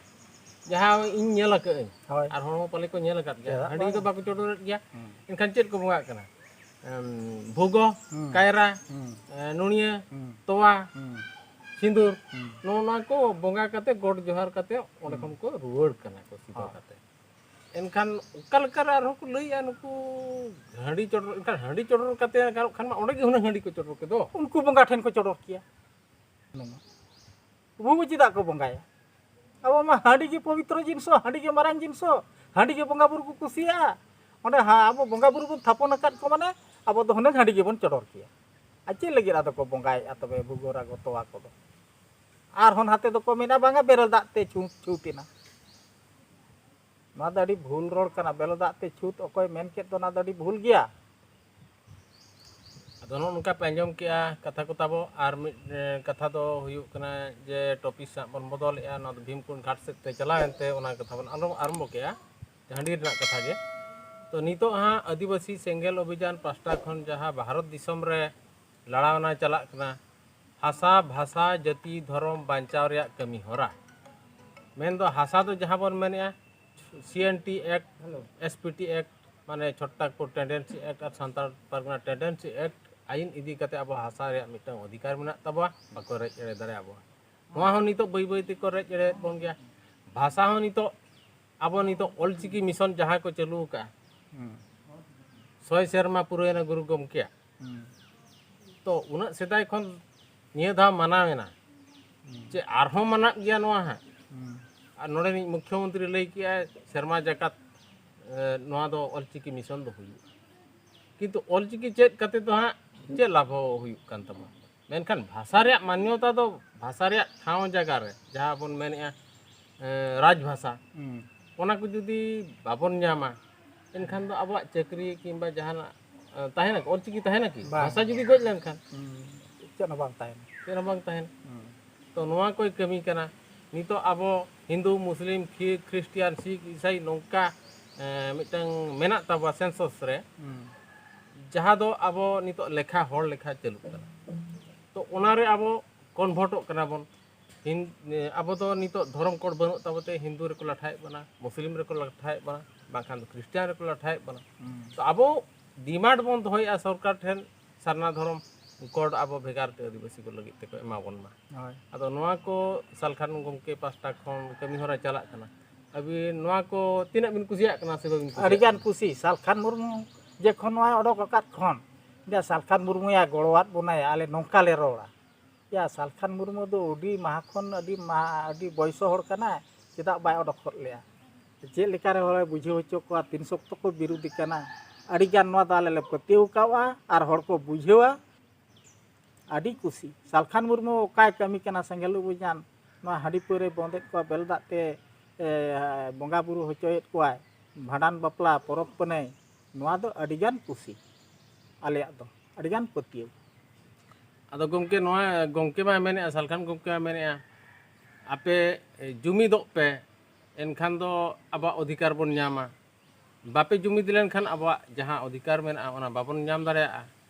ᱡᱟᱦᱟᱸ ᱤᱧ ᱧᱮᱞ ᱟᱠᱟᱫᱟᱹᱧ᱾ ᱦᱳᱭ᱾ ᱟᱨ ᱦᱚᱲ ᱦᱚᱸ ᱯᱟᱞᱮ ᱠᱚ ᱧᱮᱞ ᱟᱠᱟᱫ ᱜᱮᱭᱟ, ᱪᱮᱫᱟᱜ ᱦᱟᱺᱰᱤ ᱫᱚ ᱵᱟᱝ? ᱵᱟᱠᱚ ᱪᱚᱰᱚᱨᱮᱫ ᱜᱮᱭᱟ᱾ ᱦᱩᱸ᱾ ᱮᱱᱠᱷᱟᱱ ᱪᱮᱫ ᱠᱚ ᱵᱚᱸᱜᱟᱜ ᱠᱟᱱᱟ? ᱮᱢ, ᱵᱷᱳᱜᱚ, ᱦᱩᱸ᱾ ᱠᱟᱭᱨᱟ, ᱦᱩᱸ᱾ ᱮ, ᱱᱩᱲᱤᱭᱟᱹ, ᱦᱩᱸ᱾ ᱛᱚᱣᱟ, ᱦᱩᱸ᱾ ᱥᱤᱸᱫᱩᱨ, ᱦᱩᱸ᱾ ᱱᱚᱜᱼᱚ ᱱᱚᱣᱟ ᱠᱚ ᱵᱚᱸᱜᱟ ᱠᱟᱛᱮ, ᱜᱚᱰ ᱡᱚᱦᱟᱨ ᱠᱟᱛᱮ ᱚᱸᱰᱮ ᱠᱷᱚᱱ ᱠᱚ ᱨᱩᱣᱟᱹᱲ ᱠᱟᱱᱟ ᱠᱚ ᱥᱤᱫᱷᱟᱹ ᱦᱳᱭ᱾ ᱠᱟᱛᱮ᱾ ᱮᱱᱠᱷᱟᱱ ᱚᱠᱟ ᱞᱮᱠᱟᱨᱮ ᱟᱨᱦᱚᱸ ᱠᱚ ᱞᱟᱹᱭᱮᱜᱼᱟ ᱱᱩᱠᱩ ᱦᱟᱺᱰᱤ ᱪᱚᱰᱚᱨ, ᱮᱱᱠᱷᱟᱱ ᱦᱟᱺᱰᱤ ᱪᱚᱰᱚᱨ ᱠᱟᱛᱮ ᱜᱟᱱᱚᱜ ᱠᱷᱟᱱ ᱢᱟ ᱚᱸᱰᱮ ᱜᱮ ᱦᱩᱱᱟᱹᱝ ᱦᱟᱺᱰᱤ ᱠᱚ ᱪᱚᱰᱚᱨ ᱠᱮᱫᱚ᱾ ᱩᱱᱠᱩ ᱵᱚᱸᱜᱟ ᱴᱷᱮᱱ ᱠᱚ ᱪᱚᱰᱚᱨ ᱠᱮᱭᱟ᱾ ᱵᱷᱩᱜᱩ ᱪᱮᱫᱟᱜ ᱠᱚ ᱵᱚᱸᱜᱟᱭᱟ? ᱟᱵᱚ ᱢᱟ ᱦᱟᱺᱰᱤ ᱜᱮ ᱯᱚᱵᱤᱛᱨᱚ ᱡᱤᱱᱤᱥ, ᱦᱟᱺᱰᱤ ᱜᱮ ᱢᱟᱨᱟᱝ ᱡᱤᱱᱤᱥ, ᱦᱟᱺᱰᱤ ᱜᱮ ᱵᱚᱸᱜᱟ ᱵᱩᱨᱩ ᱠᱚ ᱠᱩᱥᱤᱭᱟᱜᱼᱟ᱾ ᱚᱸᱰᱮ ᱦᱟ-, ᱟᱵᱚ ᱵᱚᱸᱜᱟ ᱵᱩᱨᱩ ᱵᱚᱱ ᱛᱷᱟᱯᱚᱱ ᱟᱠᱟᱫ ᱠᱚ ᱢᱟᱱᱮ ᱟᱵᱚ ᱫᱚ ᱦᱩᱱᱟᱹᱝ ᱦᱟᱺᱰᱤ ᱜᱮᱵᱚᱱ ᱪᱚᱰᱚᱨ ᱠᱮᱭᱟ᱾ ᱟᱨ ᱪᱮᱫ ᱞᱟᱹᱜᱤᱫ ᱟᱫᱚ ᱠᱚ ᱵᱚᱸᱜᱟᱭᱮᱫᱼᱟ ᱛᱚᱵᱮ ᱵᱷᱩᱜᱚ ᱨᱟᱜᱚ ᱛᱚᱣᱟ ᱠᱚᱫᱚ? ᱟᱨᱦᱚᱸ ᱱᱟᱛᱮ ᱫᱚᱠᱚ ᱢᱮᱱᱟ ᱵᱟᱝᱟ ᱵᱮᱨᱮᱞ ᱫᱟᱜ ᱛᱮ ᱪᱷᱩ-, ᱪᱷᱩᱛ ᱮᱱᱟ᱾ ᱱᱚᱣᱟ ᱫᱚ ᱟᱹᱰᱤ ᱵᱷᱩᱞ ᱨᱚᱲ ᱠᱟᱱᱟ᱾ ᱵᱮᱨᱮᱞ ᱫᱟᱜ ᱛᱮ ᱪᱷᱩᱛ ᱚᱠᱚᱭ ᱢᱮᱱ ᱠᱮᱫ ᱫᱚ ᱚᱱᱟ ᱫᱚ ᱟᱹᱰᱤ ᱵᱷᱩᱞ ᱜᱮᱭᱟ᱾ ᱟᱫᱚ ᱱᱚᱜᱼᱚ ᱱᱚᱝᱠᱟ ᱯᱮ ᱟᱸᱡᱚᱢ ᱠᱮᱜᱼᱟ ᱠᱟᱛᱷᱟ ᱠᱚ ᱛᱟᱵᱚ᱾ ᱟᱨ ᱢᱤᱫ, ᱮ, ᱠᱟᱛᱷᱟ ᱫᱚ ᱦᱩᱭᱩᱜ ᱠᱟᱱᱟ ᱡᱮ ᱴᱚᱯᱤᱠ ᱥᱟᱵ ᱵᱚᱱ ᱵᱚᱫᱚᱞᱮᱜᱼᱟ, ᱱᱚᱣᱟ ᱫᱚ ᱵᱷᱤᱢᱠᱩᱸᱰ ᱜᱷᱟᱴ ᱥᱮᱫ ᱛᱮ ᱪᱟᱞᱟᱣ ᱮᱱᱛᱮ ᱚᱱᱟ ᱠᱟᱛᱷᱟ ᱵᱚᱱ ᱟᱨᱚ ᱟᱨᱟᱢᱵᱚ ᱠᱮᱜᱼᱟ, ᱦᱟᱺᱰᱤ ᱨᱮᱱᱟᱜ ᱠᱟᱛᱷᱟ ᱜᱮ᱾ ᱛᱚ ᱱᱤᱛᱚᱜ ᱦᱟᱸᱜ ᱟᱹᱫᱤᱵᱟᱹᱥᱤ ᱥᱮᱸᱜᱮᱞ ᱚᱵᱷᱤᱡᱟᱱ ᱯᱟᱥᱴᱟ ᱠᱷᱚᱱ ᱡᱟᱦᱟᱸ ᱵᱷᱟᱨᱚᱛ ᱫᱤᱥᱚᱢ ᱨᱮ ᱞᱟᱲᱟᱣᱱᱟ ᱪᱟᱞᱟᱜ ᱠᱟᱱᱟ, ᱦᱟᱥᱟ, ᱵᱷᱟᱥᱟ, ᱡᱟᱹᱛᱤ, ᱫᱷᱚᱨᱚᱢ ᱵᱟᱧᱪᱟᱣ ᱨᱮᱭᱟᱜ ᱠᱟᱹᱢᱤ ᱦᱚᱨᱟ, ᱢᱮᱱᱫᱚ ᱦᱟᱥᱟ ᱫᱚ ᱡᱟᱦᱟᱸ ᱵᱚᱱ ᱢᱮᱱᱮᱜᱼᱟ, C N T act, S P T act, ᱢᱟᱱᱮ ᱪᱷᱚᱴᱴᱟᱠᱯᱩᱨ ᱴᱮᱱᱰᱮᱱᱥᱤ ᱮᱠᱴ ᱟᱨ ᱥᱟᱱᱛᱟᱲ ᱯᱟᱨᱜᱟᱱᱟ ᱴᱮᱱᱰᱮᱱᱥᱤ ᱮᱠᱴ ᱟᱹᱭᱤᱱ ᱤᱫᱤ ᱠᱟᱛᱮ ᱟᱵᱚ ᱦᱟᱥᱟ ᱨᱮᱭᱟᱜ ᱢᱤᱫᱴᱟᱝ ᱚᱫᱷᱤᱠᱟᱨ ᱢᱮᱱᱟᱜ ᱛᱟᱵᱚᱣᱟ, ᱵᱟᱠᱚ ᱨᱮᱡ ᱮᱲᱮ ᱫᱟᱲᱮᱭᱟᱵᱚᱣᱟ᱾ ᱱᱚᱣᱟ ᱦᱚᱸ ᱱᱤᱛᱚᱜ ᱵᱟᱹᱭ ᱵᱟᱹᱭ ᱛᱮᱠᱚ ᱨᱮᱡ ᱮᱲᱮᱭᱮᱫ ᱵᱚᱱ ᱜᱮᱭᱟ᱾ ᱵᱷᱟᱥᱟ ᱦᱚᱸ ᱱᱤᱛᱚᱜ, ᱟᱵᱚ ᱱᱤᱛᱚᱜ ᱚᱞᱪᱤᱠᱤ ᱢᱤᱥᱚᱱ ᱡᱟᱦᱟᱸ ᱠᱚ ᱪᱟᱹᱞᱩ ᱟᱠᱟᱫᱼᱟ, ᱦᱩᱸ᱾ ᱥᱚᱭ ᱥᱮᱨᱢᱟ ᱯᱩᱨᱟᱹᱣᱮᱱᱟ ᱜᱩᱨᱩ ᱜᱚᱢᱠᱮᱭᱟᱜ᱾ ᱦᱩᱸ᱾ ᱛᱚ ᱩᱱᱟᱹᱜ ᱥᱮᱫᱟᱭ ᱠᱷᱚᱱ ᱱᱤᱭᱟᱹ ᱫᱷᱟᱣ ᱢᱟᱱᱟᱣ ᱮᱱᱟ᱾ ᱦᱩᱸ᱾ ᱪᱮ ᱟᱨᱦᱚᱸ ᱢᱟᱱᱟᱜ ᱜᱮᱭᱟ ᱱᱚᱣᱟ ᱦᱟᱸᱜ? ᱦᱩᱸ᱾ ᱟᱨ ᱱᱚᱰᱮᱱᱤᱡ ᱢᱩᱠᱷᱭᱚᱢᱚᱱᱛᱨᱤ ᱞᱟᱹᱭ ᱠᱮᱜᱼᱟᱭ ᱥᱮᱨᱢᱟ ᱡᱟᱠᱟᱛ, ᱮ, ᱱᱚᱣᱟ ᱫᱚ ᱚᱞᱪᱤᱠᱤ ᱢᱤᱥᱚᱱ ᱫᱚ ᱦᱩᱭᱩᱜᱼᱟ᱾ ᱠᱤᱱᱛᱩ ᱚᱞᱪᱤᱠᱤ ᱪᱮᱫ ᱠᱟᱛᱮ ᱫᱚ ᱦᱟᱸᱜ ᱪᱮᱫ ᱞᱟᱵᱷ ᱦᱩᱭᱩᱜ ᱠᱟᱱ ᱛᱟᱵᱚᱱᱟ? ᱢᱮᱱᱠᱷᱟᱱ ᱵᱷᱟᱥᱟ ᱨᱮᱭᱟᱜ ᱢᱟᱱᱭᱚᱛᱟ ᱫᱚ ᱵᱷᱟᱥᱟ ᱨᱮᱭᱟᱜ ᱴᱷᱟᱶ ᱡᱟᱭᱜᱟ ᱨᱮ ᱡᱟᱦᱟᱸ ᱵᱚᱱ ᱢᱮᱱᱮᱜᱼᱟ, ᱮ, ᱨᱟᱡᱽ ᱵᱷᱟᱥᱟ, ᱦᱩᱸ᱾ ᱚᱱᱟ ᱠᱚ ᱡᱩᱫᱤ ᱵᱟᱵᱚᱱ ᱧᱟᱢᱟ, ᱮᱱᱠᱷᱟᱱ ᱫᱚ ᱟᱵᱚᱣᱟᱜ ᱪᱟᱹᱠᱨᱤ ᱠᱤᱝᱵᱟ ᱡᱟᱦᱟᱱᱟᱜ, ᱮ, ᱛᱟᱦᱮᱱᱟ ᱠᱤ? ᱚᱞᱪᱤᱠᱤ ᱛᱟᱦᱮᱱᱟ ᱠᱤ? ᱵᱟᱝ᱾ ᱵᱷᱟᱥᱟ ᱡᱩᱫᱤ ᱜᱚᱡ ᱞᱮᱱᱠᱷᱟᱱ ᱦᱩᱸ᱾ ᱪᱮᱫ ᱦᱚᱸ ᱵᱟᱝ ᱛᱟᱦᱮᱱᱟ᱾ ᱪᱮᱫ ᱦᱚᱸ ᱵᱟᱝ ᱛᱟᱦᱮᱱᱟ᱾ ᱦᱩᱸ᱾ ᱛᱚ ᱱᱚᱣᱟ ᱠᱚᱭ ᱠᱟᱹᱢᱤ ᱠᱟᱱᱟ᱾ ᱱᱤᱛᱚᱜ ᱟᱵᱚ ᱦᱤᱱᱫᱩ, ᱢᱩᱥᱞᱤᱢ, ᱠᱷᱤ-, ᱠᱷᱨᱤᱥᱴᱤᱭᱟᱱ, ᱥᱤᱠᱷ, ᱤᱥᱟᱹᱭ ᱱᱚᱝᱠᱟ, ᱮ, ᱢᱤᱫᱴᱟᱝ ᱢᱮᱱᱟᱜ ᱛᱟᱵᱚᱣᱟ ᱥᱮᱱᱥᱚᱥ ᱨᱮ, ᱦᱩᱸ᱾ ᱡᱟᱦᱟᱸ ᱫᱚ ᱟᱵᱚ ᱱᱤᱛᱚᱜ ᱞᱮᱠᱷᱟ, ᱦᱚᱲ ᱞᱮᱠᱷᱟ ᱪᱟᱹᱞᱩᱜ ᱠᱟᱱᱟ᱾ ᱛᱚ ᱚᱱᱟᱨᱮ ᱟᱵᱚ ᱠᱚᱱᱵᱷᱟᱨᱴᱚᱜ ᱠᱟᱱᱟ ᱵᱚᱱ᱾ ᱦᱤᱱ-, ᱮ, ᱟᱵᱚ ᱫᱚ ᱱᱤᱛᱚᱜ ᱫᱷᱚᱨᱚᱢ ᱠᱳᱰ ᱵᱟᱹᱱᱩᱜ ᱛᱟᱵᱚ ᱛᱮ ᱦᱤᱱᱫᱩ ᱨᱮᱠᱚ ᱞᱟᱴᱷᱟᱭᱮᱫ ᱵᱚᱱᱟ, ᱢᱩᱥᱞᱤᱢ ᱨᱮᱠᱚ ᱞᱟᱴᱷᱟᱭᱮᱫ ᱵᱚᱱᱟ, ᱵᱟᱝᱠᱷᱟᱱ ᱫᱚ ᱠᱷᱨᱤᱥᱴᱤᱭᱟᱱ ᱨᱮᱠᱚ ᱞᱟᱴᱷᱟᱭᱮᱫ ᱵᱚᱱᱟ᱾ ᱦᱩᱸ᱾ ᱛᱚ ᱟᱵᱚ ᱰᱤᱢᱟᱱᱰ ᱵᱚᱱ ᱫᱚᱦᱚᱭᱮᱫᱼᱟ ᱥᱚᱨᱠᱟᱨ ᱴᱷᱮᱱ, ᱥᱟᱨᱱᱟ ᱫᱷᱚᱨᱚᱢ ᱠᱳᱰ ᱟᱵᱚ ᱵᱷᱮᱜᱟᱨ ᱛᱮ ᱟᱹᱫᱤᱵᱟᱹᱥᱤ ᱠᱚ ᱞᱟᱹᱜᱤᱫ ᱛᱮᱠᱚ ᱮᱢᱟ ᱵᱚᱱ ᱢᱟ᱾ ᱦᱳᱭ᱾ ᱟᱫᱚ ᱱᱚᱣᱟ ᱠᱚ ᱥᱟᱞᱠᱷᱟᱱ ᱜᱚᱢᱠᱮ ᱯᱟᱥᱴᱟ ᱠᱷᱚᱱ ᱠᱟᱹᱢᱤ ᱦᱚᱨᱟ ᱪᱟᱞᱟᱜ ᱠᱟᱱᱟ᱾ ᱟᱹᱵᱤᱱ ᱱᱚᱣᱟ ᱠᱚ ᱛᱤᱱᱟᱹᱜ ᱵᱤᱱ ᱠᱩᱥᱤᱭᱟᱜ ᱠᱟᱱᱟ ᱥᱮ ᱵᱟᱹᱵᱤᱱ ᱠᱩᱥᱤᱭᱟᱜ ᱟᱹᱰᱤᱜᱟᱱ ᱠᱟᱱᱟ? ᱠᱩᱥᱤ᱾ ᱥᱟᱞᱠᱷᱟᱱ ᱢᱩᱨᱢᱩ ᱡᱚᱠᱷᱚᱱ ᱱᱚᱣᱟᱭ ᱚᱰᱚᱠ ᱟᱠᱟᱫ ᱠᱷᱚᱱ, ᱡᱮ ᱥᱟᱞᱠᱷᱟᱱ ᱢᱩᱨᱢᱩᱭᱟ ᱜᱚᱲᱚᱣᱟᱫ ᱵᱚᱱᱟᱭᱟ, ᱟᱞᱮ ᱱᱚᱝᱠᱟ ᱞᱮ ᱨᱚᱲᱟ᱾ ᱭᱟ, ᱥᱟᱞᱠᱷᱟᱱ ᱢᱩᱨᱢᱩ ᱫᱚ ᱟᱹᱰᱤ ᱢᱟᱦᱟ ᱠᱷᱚᱱ ᱟᱹᱰᱤ ᱢᱟᱦᱟ, ᱟᱹᱰᱤ ᱵᱚᱭᱥᱚ ᱦᱚᱲ ᱠᱟᱱᱟᱭ, ᱪᱮᱫᱟᱜ ᱵᱟᱭ ᱚᱰᱚᱠ ᱦᱚᱫ ᱞᱮᱭᱟ? ᱪᱮᱫ ᱞᱮᱠᱟᱨᱮ ᱦᱚᱲᱮ ᱵᱩᱡᱷᱟᱹᱣ ᱦᱚᱪᱚ ᱠᱚᱣᱟ, ᱛᱤᱱ ᱥᱚᱠᱛᱚ ᱠᱚ ᱵᱤᱨᱩᱫᱷᱤ ᱠᱟᱱᱟ? ᱟᱹᱰᱤᱜᱟᱱ ᱱᱚᱣᱟ ᱫᱚ ᱟᱞᱮ ᱞᱮ ᱯᱟᱹᱛᱭᱟᱹᱣ ᱠᱟᱣᱟ ᱟᱨ ᱦᱚᱲ ᱠᱚ ᱵᱩᱡᱷᱟᱹᱣᱟ᱾ ᱟᱹᱰᱤ ᱠᱩᱥᱤ᱾ ᱥᱟᱞᱠᱷᱟᱱ ᱢᱩᱨᱢᱩ ᱚᱠᱟᱭ ᱠᱟᱹᱢᱤ ᱠᱟᱱᱟ ᱥᱮᱸᱜᱮᱞ ᱚᱵᱷᱤᱡᱟᱱ, ᱱᱚᱣᱟ ᱦᱟᱺᱰᱤ ᱯᱟᱹᱣᱨᱟᱹᱭ ᱵᱚᱸᱫᱮᱫ ᱠᱚᱣᱟ, ᱵᱮᱞ ᱫᱟᱜ ᱛᱮ, ᱮ, ᱵᱚᱸᱜᱟ ᱵᱩᱨᱩ ᱦᱚᱪᱚᱭᱮᱫ ᱠᱚᱣᱟᱭ, ᱵᱷᱟᱸᱰᱟᱱ ᱵᱟᱯᱞᱟ ᱯᱚᱨᱚᱵᱽ ᱯᱩᱱᱟᱹᱭ, ᱱᱚᱣᱟ ᱫᱚ ᱟᱹᱰᱤᱜᱟᱱ ᱠᱩᱥᱤ ᱟᱞᱮᱭᱟᱜ ᱫᱚ, ᱟᱹᱰᱤᱜᱟᱱ ᱯᱟᱹᱛᱭᱟᱹᱣ᱾ ᱟᱫᱚ ᱜᱚᱢᱠᱮ, ᱱᱚᱣᱟ ᱜᱚᱢᱠᱮ ᱢᱟᱭ ᱢᱮᱱᱮᱫᱼᱟ, ᱥᱟᱞᱠᱷᱟᱱ ᱜᱚᱢᱠᱮ ᱢᱟᱭ ᱢᱮᱱᱮᱫᱼᱟ, ᱟᱯᱮ ᱡᱩᱢᱤᱫᱚᱜ ᱯᱮ, ᱮᱱᱠᱷᱟᱱ ᱫᱚ ᱟᱵᱚᱣᱟᱜ ᱚᱫᱷᱤᱠᱟᱨ ᱵᱚᱱ ᱧᱟᱢᱟ᱾ ᱵᱟᱯᱮ ᱡᱩᱢᱤᱫ ᱞᱮᱱᱠᱷᱟᱱ ᱟᱵᱚᱣᱟᱜ ᱡᱟᱦᱟᱸ ᱚᱫᱷᱤᱠᱟᱨ ᱢᱮᱱᱟᱜᱼᱟ, ᱚᱱᱟ ᱵᱟᱵᱚᱱ ᱧᱟᱢ ᱫᱟᱲᱮᱭᱟᱜᱼᱟ᱾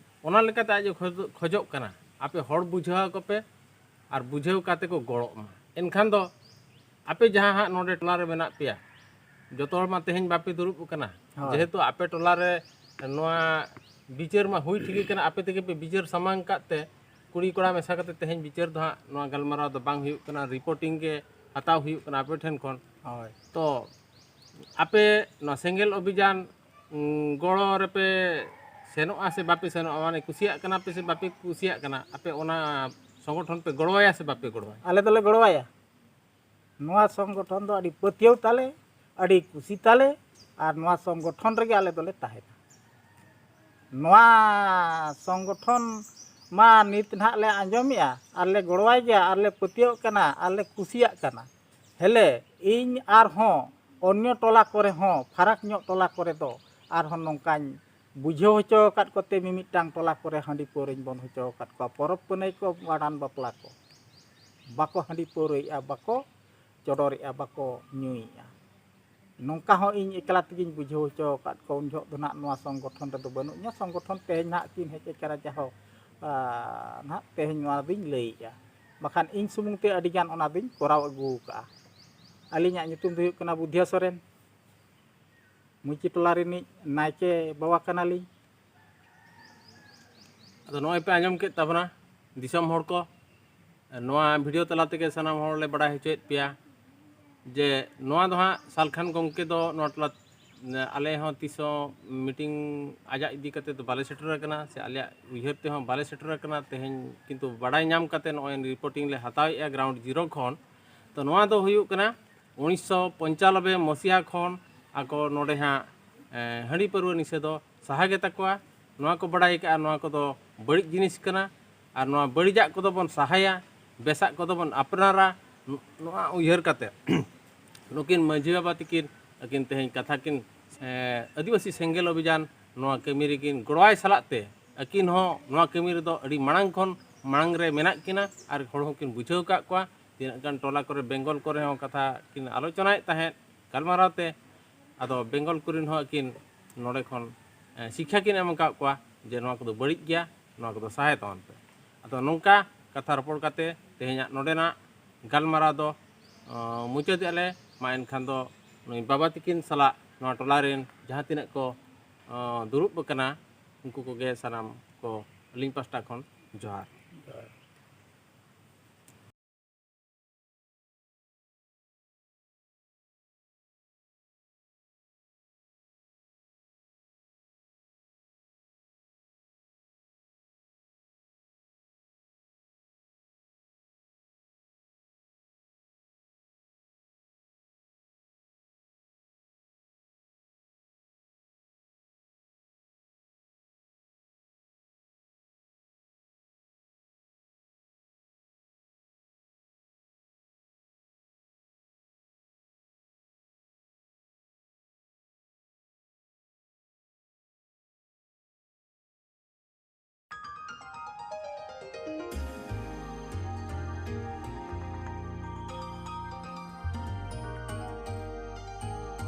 ᱚᱱᱟ ᱞᱮᱠᱟᱛᱮ ᱟᱡ ᱮ ᱠᱷᱚᱡ-, ᱠᱷᱚᱡᱚᱜ ᱠᱟᱱᱟ, ᱟᱯᱮ ᱦᱚᱲ ᱵᱩᱡᱷᱟᱹᱣ ᱟᱠᱚ ᱯᱮ ᱟᱨ ᱵᱩᱡᱷᱟᱹᱣ ᱠᱟᱛᱮ ᱠᱚ ᱜᱚᱲᱚᱜ ᱢᱟ᱾ ᱮᱱᱠᱷᱟᱱ ᱫᱚ ᱟᱯᱮ ᱡᱟᱦᱟᱸ ᱦᱟᱸᱜ ᱱᱚᱰᱮ ᱴᱚᱞᱟ ᱨᱮ ᱢᱮᱱᱟᱜ ᱯᱮᱭᱟ, ᱡᱚᱛᱚ ᱦᱚᱲ ᱢᱟ ᱛᱮᱦᱮᱧ ᱵᱟᱯᱮ ᱫᱩᱲᱩᱵ ᱟᱠᱟᱱᱟ᱾ ᱦᱳᱭ᱾ ᱡᱮᱦᱮᱛᱩ ᱟᱯᱮ ᱴᱚᱞᱟ ᱨᱮ ᱱᱚᱣᱟ ᱵᱤᱪᱟᱹᱨ ᱢᱟ ᱦᱩᱭ ᱴᱷᱤᱠ ᱟᱠᱟᱱᱟ, ᱟᱯᱮ ᱛᱮᱜᱮ ᱯᱮ ᱵᱤᱪᱟᱹᱨ ᱥᱟᱢᱟᱝ ᱠᱟᱫ ᱛᱮ, ᱠᱩᱲᱤ ᱠᱚᱲᱟ ᱢᱮᱥᱟ ᱠᱟᱛᱮ ᱛᱮᱦᱮᱧ ᱵᱤᱪᱟᱹᱨ ᱫᱚ ᱦᱟᱸᱜ ᱱᱚᱣᱟ ᱜᱟᱞᱢᱟᱨᱟᱣ ᱫᱚ ᱵᱟᱝ ᱦᱩᱭᱩᱜ ᱠᱟᱱᱟ, ᱨᱤᱯᱳᱨᱴᱤᱝ ᱜᱮ ᱦᱟᱛᱟᱣ ᱦᱩᱭᱩᱜ ᱠᱟᱱᱟ ᱟᱯᱮ ᱴᱷᱮᱱ ᱠᱷᱚᱱ᱾ ᱦᱳᱭ᱾ ᱛᱚ ᱟᱯᱮ ᱱᱚᱣᱟ ᱥᱮᱸᱜᱮᱞ ᱚᱵᱷᱤᱡᱟᱱ ᱩᱸ, ᱜᱚᱲᱚ ᱨᱮᱯᱮ ᱥᱮᱱᱚᱜᱼᱟ ᱥᱮ ᱵᱟᱯᱮ ᱥᱮᱱᱚᱜᱼᱟ? ᱢᱟᱱᱮ ᱠᱩᱥᱤᱭᱟᱜ ᱠᱟᱱᱟ ᱯᱮ ᱥᱮ ᱵᱟᱯᱮ ᱠᱩᱥᱤᱭᱟᱜ ᱠᱟᱱᱟ? ᱟᱯᱮ ᱚᱱᱟ ᱥᱚᱝᱜᱚᱴᱷᱚᱱ ᱯᱮ ᱜᱚᱲᱚᱣᱟᱭᱟ ᱥᱮ ᱵᱟᱯᱮ ᱜᱚᱲᱚᱣᱟᱭᱟ? ᱟᱞᱮ ᱫᱚᱞᱮ ᱜᱚᱲᱚᱣᱟᱭᱟ᱾ ᱱᱚᱣᱟ ᱥᱚᱝᱜᱚᱴᱷᱚᱱ ᱫᱚ ᱟᱹᱰᱤ ᱯᱟᱹᱛᱭᱟᱹᱣ ᱛᱟᱞᱮ, ᱟᱹᱰᱤ ᱠᱩᱥᱤ ᱛᱟᱞᱮ, ᱟᱨ ᱱᱚᱣᱟ ᱥᱚᱝᱜᱚᱴᱷᱚᱱ ᱨᱮᱜᱮ ᱟᱞᱮ ᱫᱚᱞᱮ ᱛᱟᱦᱮᱱᱟ᱾ ᱱᱚᱣᱟ ᱥᱚᱝᱜᱚᱴᱷᱚᱱ ᱢᱟ ᱱᱤᱛ ᱱᱟᱦᱟᱜ ᱞᱮ ᱟᱸᱡᱚᱢᱮᱜᱼᱟ, ᱟᱨ ᱞᱮ ᱜᱚᱲᱚᱣᱟᱭ ᱜᱮᱭᱟ, ᱟᱨ ᱞᱮ ᱯᱟᱹᱛᱭᱟᱹᱣᱚᱜ ᱠᱟᱱᱟ, ᱟᱨ ᱞᱮ ᱠᱩᱥᱤᱭᱟᱜ ᱠᱟᱱᱟ᱾ ᱦᱮᱞᱮ, ᱤᱧ ᱟᱨᱦᱚᱸ ᱚᱱᱭᱚ ᱴᱚᱞᱟ ᱠᱚᱨᱮ ᱦᱚᱸ, ᱯᱷᱟᱨᱟᱠ ᱧᱚᱜ ᱴᱚᱞᱟ ᱠᱚᱨᱮ ᱫᱚ ᱟᱨᱦᱚᱸ ᱱᱚᱝᱠᱟᱧ ᱵᱩᱡᱷᱟᱹᱣ ᱦᱚᱪᱚ ᱟᱠᱟᱫ ᱠᱚᱛᱮ, ᱢᱤᱢᱤᱫᱴᱟᱝ ᱴᱚᱞᱟ ᱠᱚᱨᱮ ᱦᱟᱺᱰᱤ ᱯᱟᱹᱣᱨᱟᱹᱧ ᱵᱚᱱ ᱦᱚᱪᱚ ᱟᱠᱟᱫ ᱠᱚᱣᱟ᱾ ᱯᱚᱨᱚᱵᱽ ᱯᱩᱱᱟᱹᱭ ᱠᱚ, ᱵᱷᱟᱸᱰᱟᱱ ᱵᱟᱯᱞᱟ ᱠᱚ, ᱵᱟᱠᱚ ᱦᱟᱺᱰᱤ ᱯᱟᱹᱣᱨᱟᱹᱭᱮᱫᱼᱟ, ᱵᱟᱠᱚ ᱪᱚᱰᱚᱨᱮᱫᱼᱟ, ᱵᱟᱠᱚ ᱧᱩᱭᱮᱫᱼᱟ᱾ ᱱᱚᱝᱠᱟ ᱦᱚᱸ ᱤᱧ ᱮᱠᱞᱟ ᱛᱮᱜᱮᱧ ᱵᱩᱡᱷᱟᱹᱣ ᱦᱚᱪᱚ ᱟᱠᱟᱫ ᱠᱚᱣᱟ᱾ ᱩᱱ ᱡᱚᱦᱚᱜ ᱫᱚ ᱱᱟᱦᱟᱜ ᱱᱚᱣᱟ ᱥᱚᱝᱜᱚᱴᱷᱚᱱ ᱨᱮᱫᱚ ᱵᱟᱹᱱᱩᱜ ᱤᱧᱟ᱾ ᱥᱚᱝᱜᱚᱴᱷᱚᱱ ᱛᱮᱦᱮᱧ ᱱᱟᱦᱟᱜ ᱠᱤᱱ ᱦᱮᱡ ᱟᱠᱟᱱᱟ, ᱡᱟᱦᱳ, ᱟᱨ ᱱᱟᱦᱟᱜ ᱛᱮᱦᱮᱧ ᱱᱚᱣᱟ ᱫᱚᱧ ᱞᱟᱹᱭᱮᱜᱼᱟ, ᱵᱟᱠᱷᱟᱱ ᱤᱧ ᱥᱩᱢᱩᱝ ᱛᱮ ᱟᱹᱰᱤᱜᱟᱱ ᱚᱱᱟ ᱫᱚᱧ ᱠᱚᱨᱟᱣ ᱟᱹᱜᱩ ᱟᱠᱟᱫᱼᱟ᱾ ᱟᱹᱞᱤᱧᱟᱜ ᱧᱩᱛᱩᱢ ᱫᱚ ᱦᱩᱭᱩᱜ ᱠᱟᱱᱟ ᱵᱩᱫᱷᱤᱭᱟ ᱥᱚᱨᱮᱱ, ᱢᱩᱪᱤ ᱴᱚᱞᱟ ᱨᱤᱱᱤᱡ ᱱᱟᱭᱠᱮ ᱵᱟᱵᱟ ᱠᱟᱱᱟᱞᱤᱧ᱾ ᱟᱫᱚ ᱱᱚᱜᱼᱚᱭ ᱯᱮ ᱟᱸᱡᱚᱢ ᱠᱮᱫ ᱛᱟᱵᱚᱱᱟ ᱫᱤᱥᱚᱢ ᱦᱚᱲ ᱠᱚ, ᱱᱚᱣᱟ ᱵᱷᱤᱰᱤᱭᱳ ᱛᱟᱞᱟ ᱛᱮᱜᱮ ᱥᱟᱱᱟᱢ ᱦᱚᱲ ᱞᱮ ᱵᱟᱲᱟᱭ ᱦᱚᱪᱚᱭᱮᱫ ᱯᱮᱭᱟ ᱡᱮ ᱱᱚᱣᱟ ᱫᱚ ᱦᱟᱸᱜ ᱥᱟᱞᱠᱷᱟᱱ ᱜᱚᱢᱠᱮ ᱫᱚ ᱱᱚᱣᱟ ᱴᱚᱞᱟ, ᱟᱞᱮ ᱦᱚᱸ ᱛᱤᱥ ᱦᱚᱸ ᱢᱤᱴᱤᱝ ᱟᱡᱟᱜ ᱤᱫᱤ ᱠᱟᱛᱮ ᱫᱚ ᱵᱟᱞᱮ ᱥᱮᱴᱮᱨ ᱟᱠᱟᱱᱟ, ᱥᱮ ᱟᱞᱮᱭᱟᱜ ᱩᱭᱦᱟᱹᱨ ᱛᱮᱦᱚᱸ ᱵᱟᱞᱮ ᱥᱮᱴᱮᱨ ᱟᱠᱟᱱᱟ᱾ ᱛᱮᱦᱮᱧ ᱠᱤᱱᱛᱩ ᱵᱟᱲᱟᱭ ᱧᱟᱢ ᱠᱟᱛᱮ ᱱᱚᱜᱼᱚᱭ ᱨᱤᱯᱳᱨᱴᱤᱝ ᱞᱮ ᱦᱟᱛᱟᱣᱮᱫᱼᱟ ᱜᱨᱟᱣᱩᱱᱰ ᱡᱤᱨᱳ ᱠᱷᱚᱱ᱾ ᱛᱚ ᱱᱚᱣᱟ ᱫᱚ ᱦᱩᱭᱩᱜ ᱠᱟᱱᱟ ᱩᱱᱤᱥᱥᱚ ᱯᱚᱧᱪᱟᱱᱚᱵᱵᱳᱭ ᱢᱚᱥᱤᱦᱟ ᱠᱷᱚᱱ ᱟᱠᱚ ᱱᱚᱰᱮ ᱦᱟᱸᱜ, ᱮ, ᱦᱟᱺᱰᱤ ᱯᱟᱹᱨᱣᱟᱹ ᱱᱤᱥᱟᱹ ᱫᱚ ᱥᱟᱦᱟ ᱜᱮ ᱛᱟᱠᱚᱣᱟ᱾ ᱱᱚᱣᱟ ᱠᱚ ᱵᱟᱲᱟᱭ ᱠᱟᱜᱼᱟ, ᱱᱚᱣᱟ ᱠᱚᱫᱚ ᱵᱟᱹᱲᱤᱡ ᱡᱤᱱᱤᱥ ᱠᱟᱱᱟ, ᱟᱨ ᱱᱚᱣᱟ ᱵᱟᱹᱲᱤᱡᱟᱜ ᱠᱚᱫᱚ ᱵᱚᱱ ᱥᱟᱦᱟᱭᱟ, ᱵᱮᱥᱟᱜ ᱠᱚᱫᱚ ᱵᱚᱱ ᱟᱯᱱᱟᱨᱟ᱾ ᱱᱚ-, ᱱᱚᱣᱟ ᱩᱭᱦᱟᱹᱨ ᱠᱟᱛᱮ ᱱᱩᱠᱤᱱ ᱢᱟᱹᱡᱷᱤ ᱵᱟᱵᱟ ᱛᱤᱠᱤᱱ ᱟᱹᱠᱤᱱ ᱛᱮᱦᱮᱧ ᱠᱟᱛᱷᱟ ᱠᱤᱱ, ᱮ, ᱟᱹᱫᱤᱵᱟᱹᱥᱤ ᱥᱮᱸᱜᱮᱞ ᱚᱵᱷᱤᱡᱟᱱ ᱱᱚᱣᱟ ᱠᱟᱹᱢᱤ ᱨᱮᱠᱤᱱ ᱜᱚᱲᱚᱣᱟᱭ ᱥᱟᱞᱟᱜ ᱛᱮ ᱟᱹᱠᱤᱱ ᱦᱚᱸ ᱱᱚᱣᱟ ᱠᱟᱹᱢᱤ ᱨᱮᱫᱚ ᱟᱹᱰᱤ ᱢᱟᱲᱟᱝ ᱠᱷᱚᱱ ᱢᱟᱲᱟᱝ ᱨᱮ ᱢᱮᱱᱟᱜ ᱠᱤᱱᱟ, ᱟᱨ ᱦᱚᱲ ᱦᱚᱸᱠᱤᱱ ᱵᱩᱡᱷᱟᱹᱣ ᱟᱠᱟᱫ ᱠᱚᱣᱟ᱾ ᱛᱤᱱᱟᱹᱜ ᱜᱟᱱ ᱴᱚᱞᱟ ᱠᱚᱨᱮ ᱵᱮᱝᱜᱚᱞ ᱠᱚᱨᱮ ᱦᱚᱸ ᱠᱟᱛᱷᱟ ᱠᱤᱱ ᱟᱞᱳᱪᱚᱱᱟᱭᱮᱫ ᱛᱟᱦᱮᱸᱫ ᱜᱟᱞᱢᱟᱨᱟᱣ ᱛᱮ, ᱟᱫᱚ ᱵᱮᱝᱜᱚᱞ ᱠᱚᱨᱮᱱ ᱦᱚᱸ ᱟᱹᱠᱤᱱ ᱱᱚᱰᱮ ᱠᱷᱚᱱ, ᱮ, ᱥᱤᱠᱠᱷᱟ ᱠᱤᱱ ᱮᱢ ᱟᱠᱟᱫ ᱠᱚᱣᱟ ᱡᱮ ᱱᱚᱣᱟ ᱠᱚᱫᱚ ᱵᱟᱹᱲᱤᱡ ᱜᱮᱭᱟ, ᱱᱚᱣᱟ ᱠᱚᱫᱚ ᱥᱟᱦᱟᱭ ᱛᱟᱵᱚᱱ ᱯᱮ᱾ ᱟᱫᱚ ᱱᱚᱝᱠᱟ ᱠᱟᱛᱷᱟ ᱨᱚᱯᱚᱲ ᱠᱟᱛᱮ ᱛᱮᱦᱮᱧᱟᱜ ᱱᱚᱰᱮᱱᱟᱜ ᱜᱟᱞᱢᱟᱨᱟᱣ ᱫᱚ, ᱚ, ᱢᱩᱪᱟᱹᱫᱮᱜᱼᱟ ᱞᱮ᱾ ᱢᱟ ᱮᱱᱠᱷᱟᱱ ᱫᱚ ᱱᱩᱭ ᱵᱟᱵᱟ ᱛᱤᱠᱤᱱ ᱥᱟᱞᱟᱜ ᱱᱚᱣᱟ ᱴᱚᱞᱟ ᱨᱮᱱ ᱡᱟᱦᱟᱸ ᱛᱤᱱᱟᱹᱜ ᱠᱚ, ᱚ, ᱫᱩᱲᱩᱵ ᱟᱠᱟᱱᱟ, ᱩᱱᱠᱩ ᱠᱚᱜᱮ ᱥᱟᱱᱟᱢ ᱠᱚ ᱟᱹᱞᱤᱧ ᱯᱟᱥᱴᱟ ᱠᱷᱚᱱ ᱡᱚᱦᱟᱨ᱾